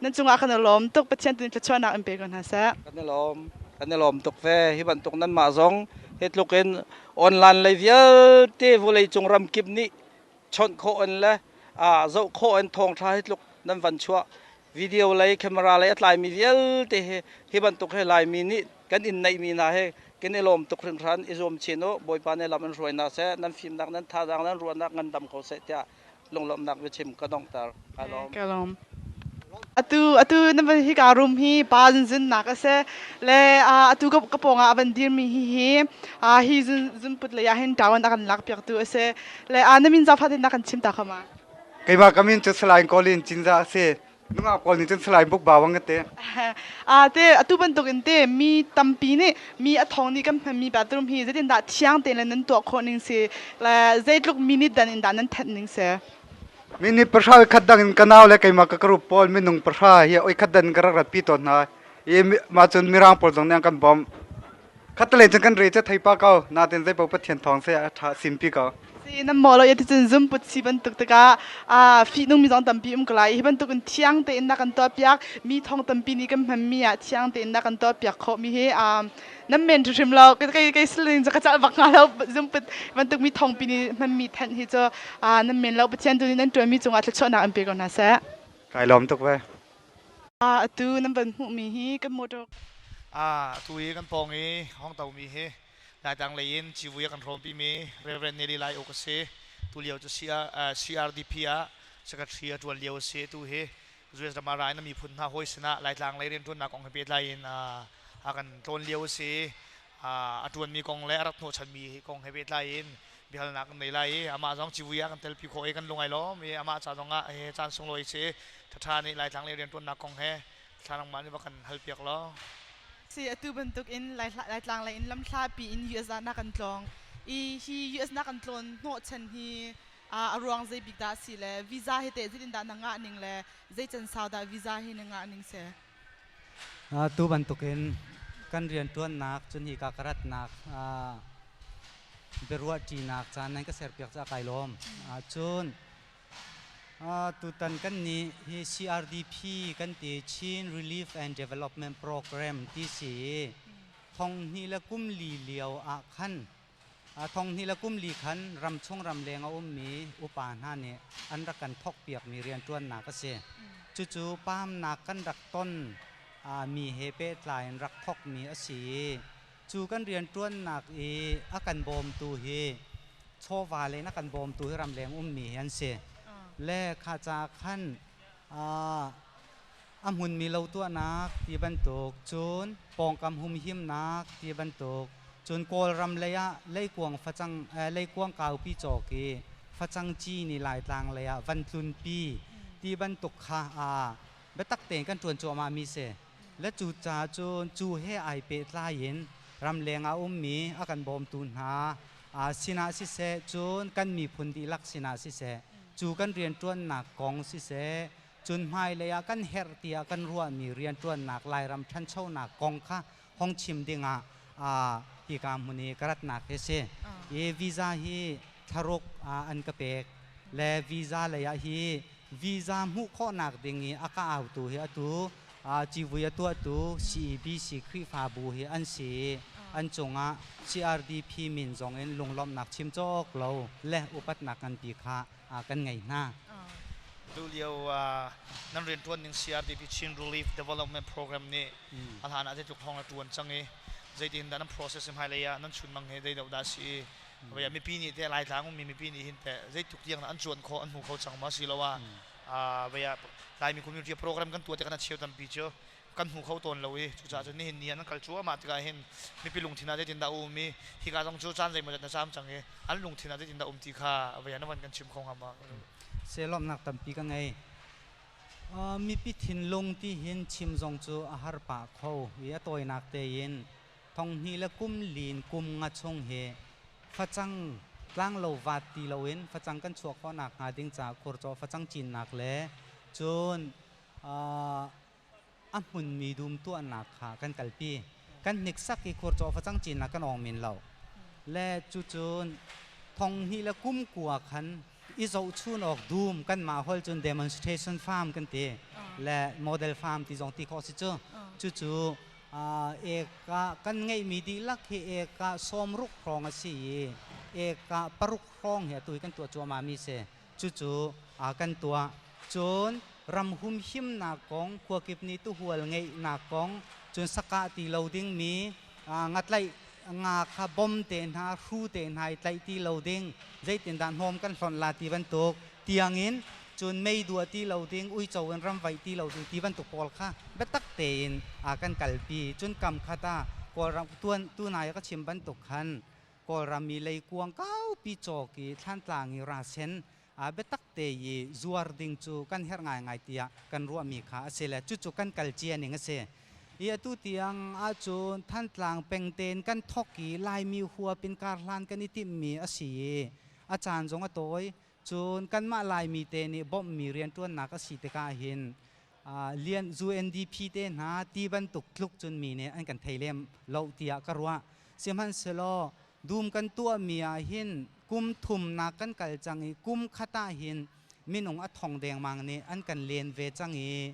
nan cungah kan i lawm tuk. Pathian tu nih thluachuahnak in pe ko hna seh.
Kan i lawm, kan i lawm tuk ve. Hi bantuk nanmah zong hi tluk in online lei vialte vawleicung ramkip nih chawnh khawh in le zoh khawh in thawngṭha hi tluk nan van chuah, video lei, camera lei a tlaimi vialte hi, hi bantuk hi Laimi nih kan in neihmi hna hi kan i lawm tuk hringhran. I zuam chin u. Bawipa nih lam in hruai hna seh, nan fimnak, nan thazaang, nan ruahnak ngandam ko seh tiah lunglawmhnak biachim ka donghter. Ka lawm.
Ka lawm. Atu atu na van hika room hi pa zunzun nak a si le atu ka ka pawng ah a van dirmi hi hi hi zun zunput lei ah hin ṭawan a kan lak piak tu a si le na min zaangfah tein na kan chim ta kho ma?
Keimah ka min cu Salai Colin Cinzah a si. Nungak pawl nih cun Salai Buk Ba Wang ka ti.
Te atu bantuk in te mi tampi nih mi a thong nih kan hmanmi bathroom hi zeitindah thiang tein le nan tuah khawh ning si le zeitluk minute dan in dah nan thenh ning si?
Minute 10 khat dang in ka nau le keimah ka group pawl minung 10 hi oi khat dan ka rak ratpi tawn hna. I mah cun Mirang pawl zong nih an kan bawmh. Khatalei cun kan re cu thei pa ko. Natin zeipaoh Pathian thawng seh a ṭha simpi ko.
Si nan maw lo ya ticun zum put si bantuk tikah a fihnung mi zong tampi um ko lai. Hi bantuk in thiang tein na kan tuah piak mi thong tampi nih kan hman mi ah thiang tein na kan tuah piak khawh mi hi nan men hrim lo. Kei kei siling cu ka cal bak hnga lo. Zum put bantuk mi thongpi nih hman mi thanh hi cu nan men lo. Pathian tu nih nan ṭuan mi cungah thluachuahnak in pe ko hna seh.
Kai lawm tuk ve.
Atu nan van hmuhmi hi kan motor
Atu i kan pawng i hong tomi hi Laitlang lei in civui a kan hrawmpimi Reverend Nelly Lai Uk a si. Tulio cu CRDP ah secretary a ṭuan lio a si. Atu hi US ram ah ra in a miphun hna hawi sinah Laitlang lei rianṭuannak kong he pehtlai in a kan tlawn lio a si. A ṭuanmi kong le a rak hnawhchanmi kong he pehtlai in biahalnak kan nei lai i amah zong civui ah kan telpi khawh i kan lung ai lawm i amah ca zong ah hi caan sunglawi si. Ṭhaṭha nih Laitlang lei rianṭuannak kong he thla nangmah nih va kan halpiak law.
Si atu bantuk in Laitlang lei in lamhlapi in US ah na kan tlawng i hi US na kan tlawn hnawhchan hi a ruang zei bik dah si le visa hi teh zeitin dah na ngah ning le zei can sau dah visa hi na ngah ning si?
Tu bantukin kan rianṭuannak cun hi ka ka ratnak biaruahṭinak caan nan ka serpiak caah kai lawm. Cun tutan kan nih hi CRDP kan ti, Chin Relief and Development Program ti si i 2014 lio ah khan, 2014 khan ramchung ramleng a ummi upa hna nih an rak kan thawkpiakmi rianṭuannak a si. Cucu paamnak kan rak ton. Mi he pehtlai in rak thawkmi a si i cu kan rianṭuannak i a kan bawmtu hi chawva le in a kan bawmtu hi ramleng ummi hi an si. Le kha caah khan a hmunmi lo tuahnak ti bantuk, cun pawngkam humhimnak ti bantuk, cun Kawlram lei ah leikuang facang leikuang kaupi cawk i facang ci nih Laitlang lei ah van tlunpi ti bantuk kha biatak tein kan ṭuan cuahmahmi si. Le cu ca cun cu he ai pehtlai in ramleng ah ummi a kan bawmtu hna sinah siseh, cun kan miphun dihlak sinah siseh, cu kan rianṭuannak kong siseh, cun hmailei ah kan herh tiah kan ruahmi rianṭuannak Lairam ṭhanchonak kong kha hong chim dingah hika hmun i ka ratnak hi si. I visa hi thlaruk an ka pek le visa lei ah hi visa hmuh khawhnak ding i a ka autu hi atu civui a tuahtu CEBC Khrihfabu hi an si i an cungah CRDP min zong in lunglawmhnak chim cawk lo le upatnak nganpi kha kan ngei hna.
Tulio nan rianṭuan ning CRDP Chin Relief Development Program nih a hlan ah zeitluk hrawng na ṭuan cang i zeitin dah nan process hmailei ah nan chunmang he zeidoh dah si i mipi nih teh Laitlang ummi mipi nih hin teh zeitluk tiang an cuan khawh an hmu kho cang ma siloah Laimi community program kan tuah tikah na cheu tampi cu kan hmu kho tawn lo i cucaah cun nihin ni ah nan kal cuahmah tikah hin mipi lungthin ah zeitin dah um i hika zong cu caan zeimawzat na caam cang i an lungthin ah zeitin dah um ti kha vei na van kan chim kho hnga ma?
Selawmhnak tampi ka ngei. Mipi thinlung ti hin chim zong cu a har pah kho i a tawinak tein thonghnih le kum lin kum nga chung hi facang tlanglo vaat ti loin facang kan chuah khawhnak hnga ding caah khurcaw facang cinnak le cun a hmunmi dum tuahnak kha kan kalpi. Kan hniksak i khurcaw facang cinnak kan awng men lo. Le cucun thonghnih le kum kua khan i zohchun awk dum kanmah hol cun demonstration farm kan ti le model farm ti zong ti khawh si cu. Cucu eka kan ngeihmi dihlak hi eka 60 hrawng a si i eka 6 hrawng hi atu hi kan tuah cuahmah mi si. Cucu kan tuah. Cun ram humhimnak kong, khuakip nih tuhual ngeihnak kong, cun sakah ti lo dingmi ngatlaih nga kha bom te hna, hru te hna i tlaih ti lo ding, zeitindah hnawm kan hlonh la ti bantuk tiangin, cun mei dua ti lo ding, uico in ram vaih ti lo ding ti bantuk pawl kha biatak tein kan kalpi. Cun kam khat ah Kawlram tuan tunai ka chim bantuk khan Kawlram i leikuang kaupi cawk i Thlantlang i rasen biatak te i zuar ding cu kan herh ngaingai tiah kan ruahmi kha a si le cucu kan kal cia ning a si. I atu tiang ahcun Thantlang pengten kan thok i Laimi huap in karhlan kan i timhmi a si i a caan zong a tawi. Cun kanmah Laimi te nih bawmhmi rianṭuannak a si tikah hin lian UNDP te hna ti bantuk tluk cun mi nih an kan thei lem lo tiah ka ruah. Sihmanhsehlaw dum kan tuahmi ah hin kum thumnak kan kal cang i kum khat ah hin minung a thong dengmang nih an kan len ve cang i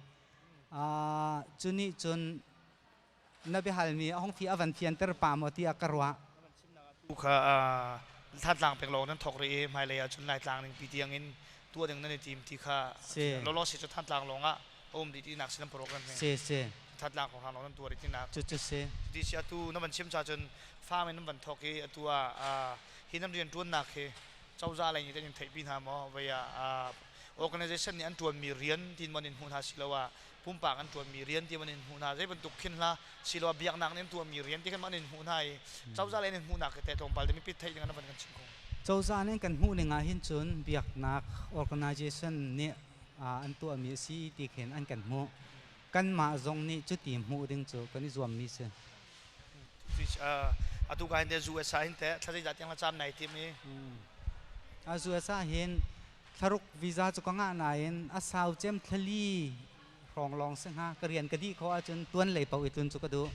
cu nih cun na biahalmi a hong fi a van fianter pa maw tiah ka ruah.
Tu kha Thantlang pek lawng nan thok rih i hmailei ah cun Laitlang ning pi tiang in tuah ding nan i tim ti kha lawlaw si cu Thantlang lawng ah a um dih tinak si nan program he.
Si si.
Thantlang kong lawng nan tuah rih tinak.
Cu cu si.
Ti si atu na van chim cha cun farm in nan van thok i atu ah hi nan rian tuannak hi cozah lei nih in theihpi hna maw vei ah organization nih an tuanmi rian tin mon in hmuh hna si lo ah pumpak an tuanmi rian ti man in hmuh hna zei bantuk khin hla siloah biaknak nih an tuahmi rian ti khan man in hmuh hna i cozah lei in hmuhnak te tlawmpal te mipi theih ding an van kan chim ko.
Cozah nih kan hmuh ning ah hin cun biaknak organization nih an tuahmi a si ti khin an kan hmuh. Kanmah zong nih cuti hmuh ding cu kan i zuammi si.
Atu ka hin te US ah hin te thla zeizat tiang la caam nai tim i?
US ah hin thlaruk visa cu ka ngah nain a sau cem thlali hrawng lawng si hnga. Ka rian ka dih khawh ahcun tuan lei paoh i tlun cu ka duh.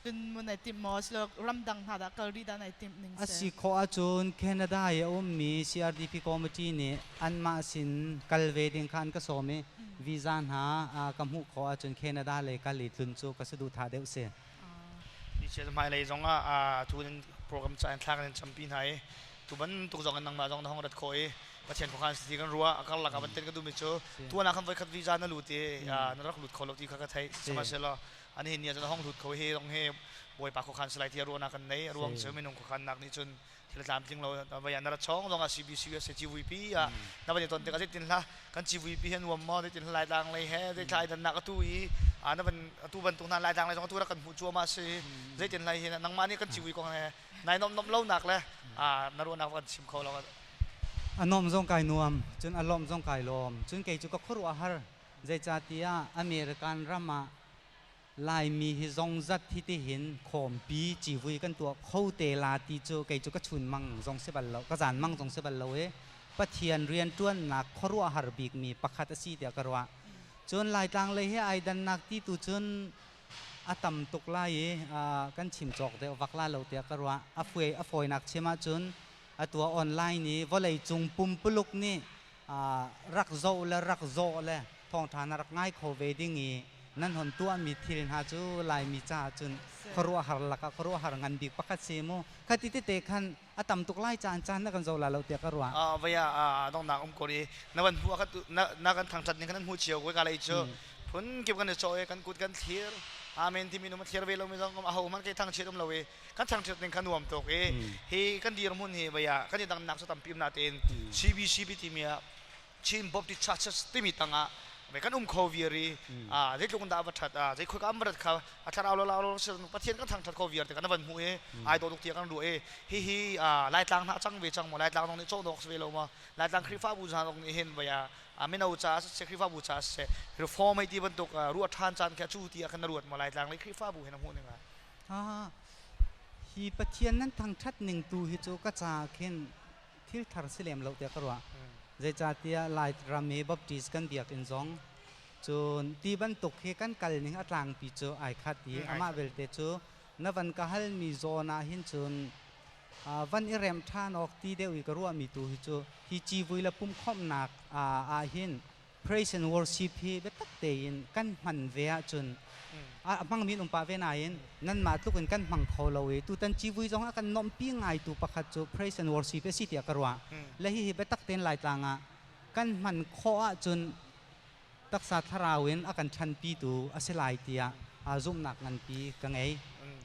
Cun mun ai timh maw silo ramdang hna dah kal rih dah nai timh ning
A si khawh ahcun Canada i a ummi CRDP committee nih anmah sin kal ve ding kha an ka sawm i visa hna ka hmuh khawh ahcun Canada lei kal i tlun cu ka saduhthah deuh si.
Hmailei zong ah tu in program ca in thla kan in campi hna i tu bantuk zong in nangmah zong na hong rat khawh i Pathian khuakhan si ti kan ruah. A karlak ah van ten ka duhmi cu tuan ah khan voikhat visa na lut i na rak lut kho lo ti kha ka theih. Sihmanhsehlaw an hin ni ah cun a hong lut kho hi dong hi Bawipa khuakhan si lai ti ruahnak kan nei. A ruang cu minung khuakhan nak nih cun thil tlamtling lo vai ah na ra chong zong ah CBC USA civui ah na van i ton tikah zeitin hla kan civui pi he nuam maw, zeitin hla Laitlang lei he zei thlai dannak atu i na van atu bantuk hna Laitlang lei zong atu rak kan hmuh cuahmah si, zeitin hlai hi nangmah nih kan civui kong he nai nom nom lo nak le na ruahnak kan chim kho lo?
A nom zong kai nuam, cun a lawm zong kai lawm. Cun kei cu ka khuaruah har, zeicahtiah American ram ah Laimi hi zongzat hi tihin khawmpi civui kan tuah kho te la ti cu kei cu ka chun mang zong si bal lo, ka zan mang zong si bal lo i Pathian rianṭuannak khuaruahhar bikmi pakhat a si tiah ka ruah. Cun Laitlang lei he ai dannak ti tu cun a tam tuk lai i kan chim cawk deuh vak la lo tiah ka ruah. A fuai a fawinak chim ahcun a tuah online i vawlei cung pumpuluk nih rak zoh le rak zawh le thawngṭha na rak ngai kho ve ding i nan hon tuahmi thil hna cu Laimi caah cun khuaruahhar lakah khuaruahhar ngan bik pakhat si mu. Khati tete khan a tam tuk lai caan caan na kan zoh la lo tiah ka ruah.
Vaya donghnak um ko ri na van hmu na kan thangṭhat ning kan hmu cio ko ka lei cu phun kip kan i cawh i kan kut kan thlir, amen timi num a thlir ve lomi zong aho hmanh kai thangchiat um lo i kan thangchiat ning kha nuam tuk i hi kan dirhmun hi vaya kan i dangnak cu tampi um natein CBCP timi ah Chin Baptist Churches timi tangah ve kan um kho viar i zeitluk in dah va ṭhat, zei khoi ka am rat kha a thlarau lo lo Pathian kan thangṭhat kho viar te kan van hmuh i ai dawh tuk tiah kan ruah i hihi Laitlang hna cang ve cang maw, Laitlang zong nih cawh dawk si ve lo maw, Laitlang Khrihfabu hna zong nih hin vaya mino ca siseh, Khrihfabu ca siseh, reform hei ti bantuk ruah ṭhan caan khi cu ti ah khan na ruat maw, Laitlang le Khrihfabu he na hmuh ning
ah? Hi Pathian nan thangṭhat ning tu hi cu ka caah khin thil thar si lem lo tiah ka ruah. Zeicahtiah Lairam i Baptist kan biakinn zong cun ti bantuk hi kan kal ning a tlangpi cu ai khat i amah belte cu na van ka halmi zawn ah hin cun van i rem ṭhan awk ti deuh i ka ruahmi tu hi cu hi civui le pumhkhawmhnak ah hin praise and worship hi biatak tein kan hman ve ahcun a hmangmi an um pah ve nain nanmah tluk in kan hmang kho lo i tutan civui zong ah kan nuamhpi ngaitu pakhat cu praise and worship a si tiah ka ruah. Le hihi biatak tein Laitlang ah kan hman khawh ahcun taksa thlarau in a kan ṭhanpitu a si lai tiah zumhnak nganpi ka ngei.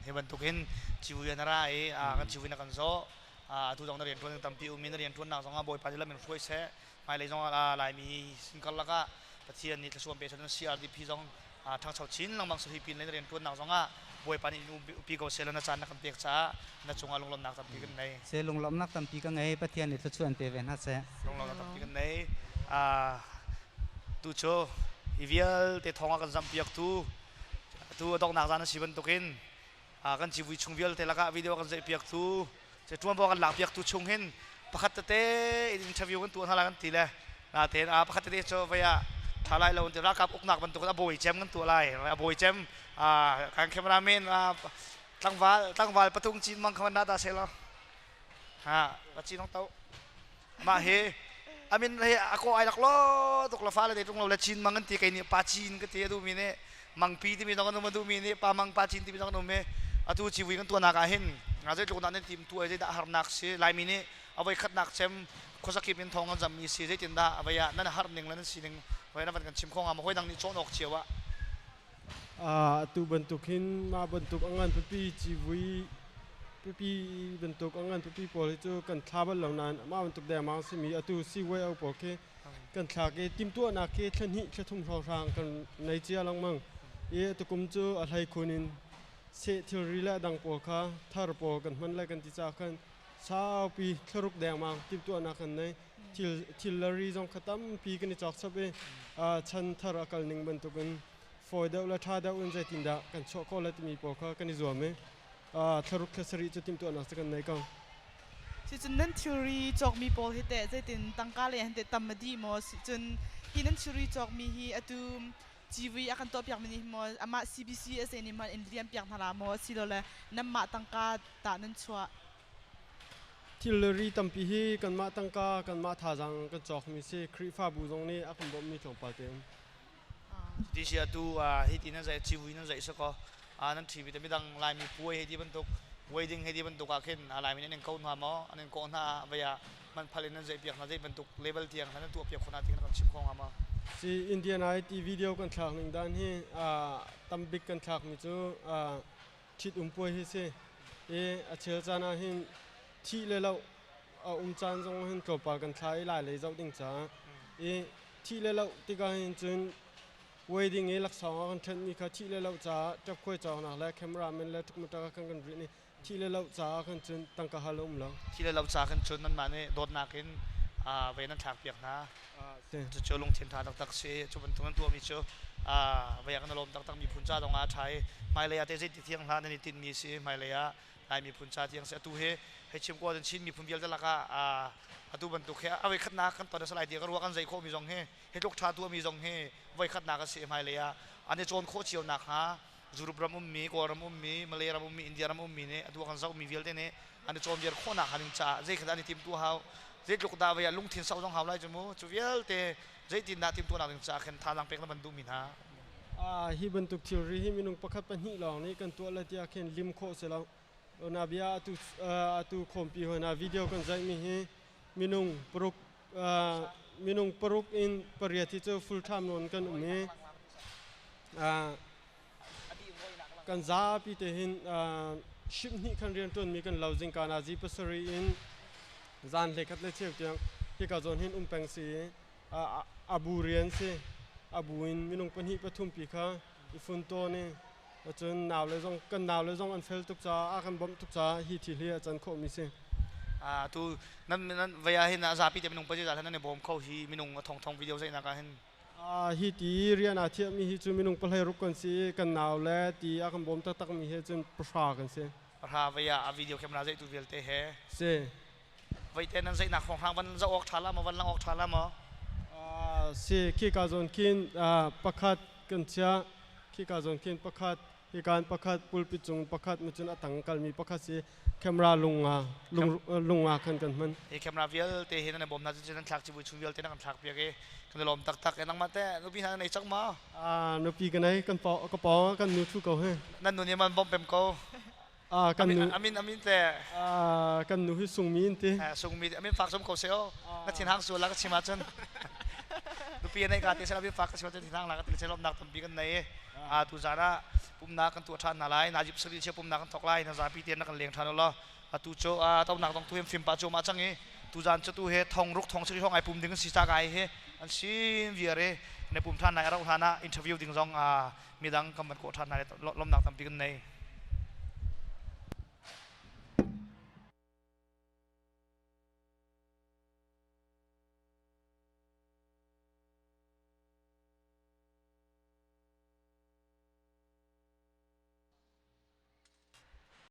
Hi bantukin civui an ra i kan civui na kan zawh, atu zong na rianṭuan tampi um i na rianṭuannak zong ah Bawipa nih lam in hruai seh. Hmailei zong ah Laimi sin karlak ah Pathian nih thluachuah pe cun CRDP zong ṭhangcho chin lengmang seh. Hi pin le na rianṭuannak zong ah Bawipa nih upi ko seh law na caan na kan pek caah na cungah lunglawmhnak tampi kan nei.
Seh, lunglawmhnak tampi ka ngei. Pathian nih thluachuah in pe ve hna seh.
Lunglawmhnak tampi kan nei. Tu cu hi vialte thawng a kan zampiaktu tu a donghnak zan a si bantukin kan civui chung vialte lakah video kan zeihpiaktu ṭuanvo kan lakpiaktu chung hin pakhat tete in interview kan tuah hna lai kan ti le natein a pakhat tete cu vei ah ṭha lai lo ti ralkap uknak bantuk a bawi cem kan tuah lai. A bawi cem kan cameraman tlangval tlangval patung cin mang khaman da se lo ha pa cin to mah hi amin he ako ai lak lo tuk la fa le tung lo le chin mang an ti, kei nih pa cin ka ti a duhmi nih mangpi timi zong an um, a duhmi nih pa mang pa cin timi zong an um i atu civui kan tuahnak ah hin nga zeitluk dah nan tim tu ai, zeidah harnak si, Laimi nih a voi khatnak cem khuazakip in thong kan zammi si, zeitindah a voi ah nan har ning le nan sining voi na van kan chim kho hnga ma, hawi dang nih cawn awk cio ah?
Atu bantuk hin mah bantuk a ngan pipi civui pipi bantuk a ngan pipi pawl hi cu kan thla bal lo nain mah bantuk dengmang simi atu CYO pawl khi kan thlak i timhtuahnak khi thla hnih thla thum hrawnghrang kan nei cia lengmang i tukum cu a hlei khun in seh thilri le a dang pawl kha thar pawl kan hman le kan ti ca khan saupi thlaruk dengmang timhtuahnak kan nei. Thil thil le ri zong kha tampi kan i cawk chap i chan thar a kal ning bantukin fawi deuh le ṭha deuh in zeitindah kan chuah khawh le timi pawl kha kan i zuam i thlaruk thla sarih cu timhtuahnak cu kan nei ko.
Sicun nan thilri cawkmi pawl hi teh zeitin, tangka le han teh tam a dih maw? Sicun hi nan thilri cawkmi hi atu civui a kan tuahpiakmi nih maw, amah CBC a nih maw in liam piak hna la maw, asilole nanmah tangka tah nan chuah?
Thilri tampi hi kanmah tangka, kanmah thazaang kan cawkmi si. Khrihfabu zong nih a kan bawmhmi tlawmpal te um.
Ti si atu hi ti nan zaih, civui nan zaih sakaw nan ṭhi mi te midang Laimi puai hei ti bantuk Wedding hei ti bantuk ah khin a Laimi nih an in ko hna maw? An in kawh hna ah vei ah man phal in nan zeih piak hna zei bantuk level tiang nan tuah piak khawh hna ti kan chim kho hnga maw?
Si Indian I ti video kan thlak ning dan hi tambik kan thlak mi cu ṭhit um puai hi si i a chel caan ah hin thih le loh a um caan zong hin tlawmpal kan thla i lai lei zoh ding caah i thih le loh tikah hin cun wedding i laksawng a kan ṭhenhmi kha thih le loh caah ṭapkhuai cawknak le cameraman le ṭukmuṭak ah khan kan rih i thih le loh caah khan cun tangka hal a um lo.
Thih le loh caah khan cun nanmah nih dawtnak in ve nan thlakpiak hna. Cucu lungthin ṭha taktak si. Cu bantuk nan tuahmi cu vei ah kan i lawm taktak. Miphun ca zong ah a ṭha i hmailei ah teh zeiti thiang hlah nan i tinhmi si. Hmailei ah Lai miphun ca tiang si. Atu hi hei chim ko ahcun Chin miphun vialte lakah atu bantuk hi a voikhatnak kan ton a si lai ti ka ruah. Kan zei khawhmi zong hi hi tluk ṭha tuahmi zong hi voikhatnak a si. Hmailei ah an i cawn khawh cio nakhnga Europe ram ummi, Kawlram ummi, Malay ram ummi, India ram ummi nih atu kan zohmi vialte nih an i cawn viar khawh nakhnga ding caah zei kha dah an i timtuah hau, zeitluk dah vei ah lungthin sau zong hau lai cu mu, cu vialte zeitindah timtuahnak ding caah khin thazaang pek na van duhmi hna.
Hi bantuk thilri hi minung pakhat pahnih lawng nih kan tuah le tiah khin lim khawh si lo. Na bia atu atu khawmpi hoi na video kan zaihmi hi minung paruk minung paruk in pariat hi cu full time nawn kan um i kan zapi te hin ship hnih khan rian ṭuanmi kan lo zingka nazi pasarih in zan hlei khat le cheu tiang hika zawn hin um peng si i abu rian si abu in minung pahnih pathum pi kha i fun tawn i cun nau le zong kan nau le zong an fel tuk caah a kan bawmh tuk caah hi thil hi a can khawhmi si.
Tu nan nan vei ah hin a zapi te minung pazit ah nan i bawm kho hi minung a thong thong video zeihnak ah hin.
Hi ti rian aa thiahmi hi cu minung pahlei ruk kan si i kan nau le ti a kan bawm taktakmi he cun pahra kan si.
Pahra vei ah a video camera zeihtu vialte he.
Si.
Veite nan zeihnak hrawnghrang van zoh awk ṭha la maw van lang awk ṭha la maw?
Si khika zawn khin pakhat kan chiah khika zawn khin pakhat hikan pakhat pulpit cung pakhat macun a tang kalmi pakhat si camera lunga lunga khan kan hman.
Hi camera vialte hi nan i bawm hna cu nan thlak civui chung vialte nan kan thlak piak i kan i lawm taktak. Nangmah teh nupi hna na nei cang ma?
Nupi ka nei kan ka pawng kan nu thu ko hi.
Nan nu nih man bawmh pem ko.
Kan nu
amin amin te
kan nu hi sungmi in ti.
Sungmi amin fak som ko se o. Na thin hang sual la ka chim ahcun. Nupi nei ka te sel amin fak ka chim ahcun thin hang la ka til lomnak tampi kan nei. A tu zan ah pumnak kan tuah ṭhan hna lai. Najib sari chia pumnak kan thok lai. Na zapi te na kan leng ṭhan lo. Atu cu a tonak dong tu hem fim pa chu ma chang i tu zan cu tu he thong ruk thong sari hong ai pum ding si cha kai he an sin viare ne pum ṭhan nai arau hlan ah interview ding zong a midang kan van ko ṭhan hna lomnak tampi kan nei.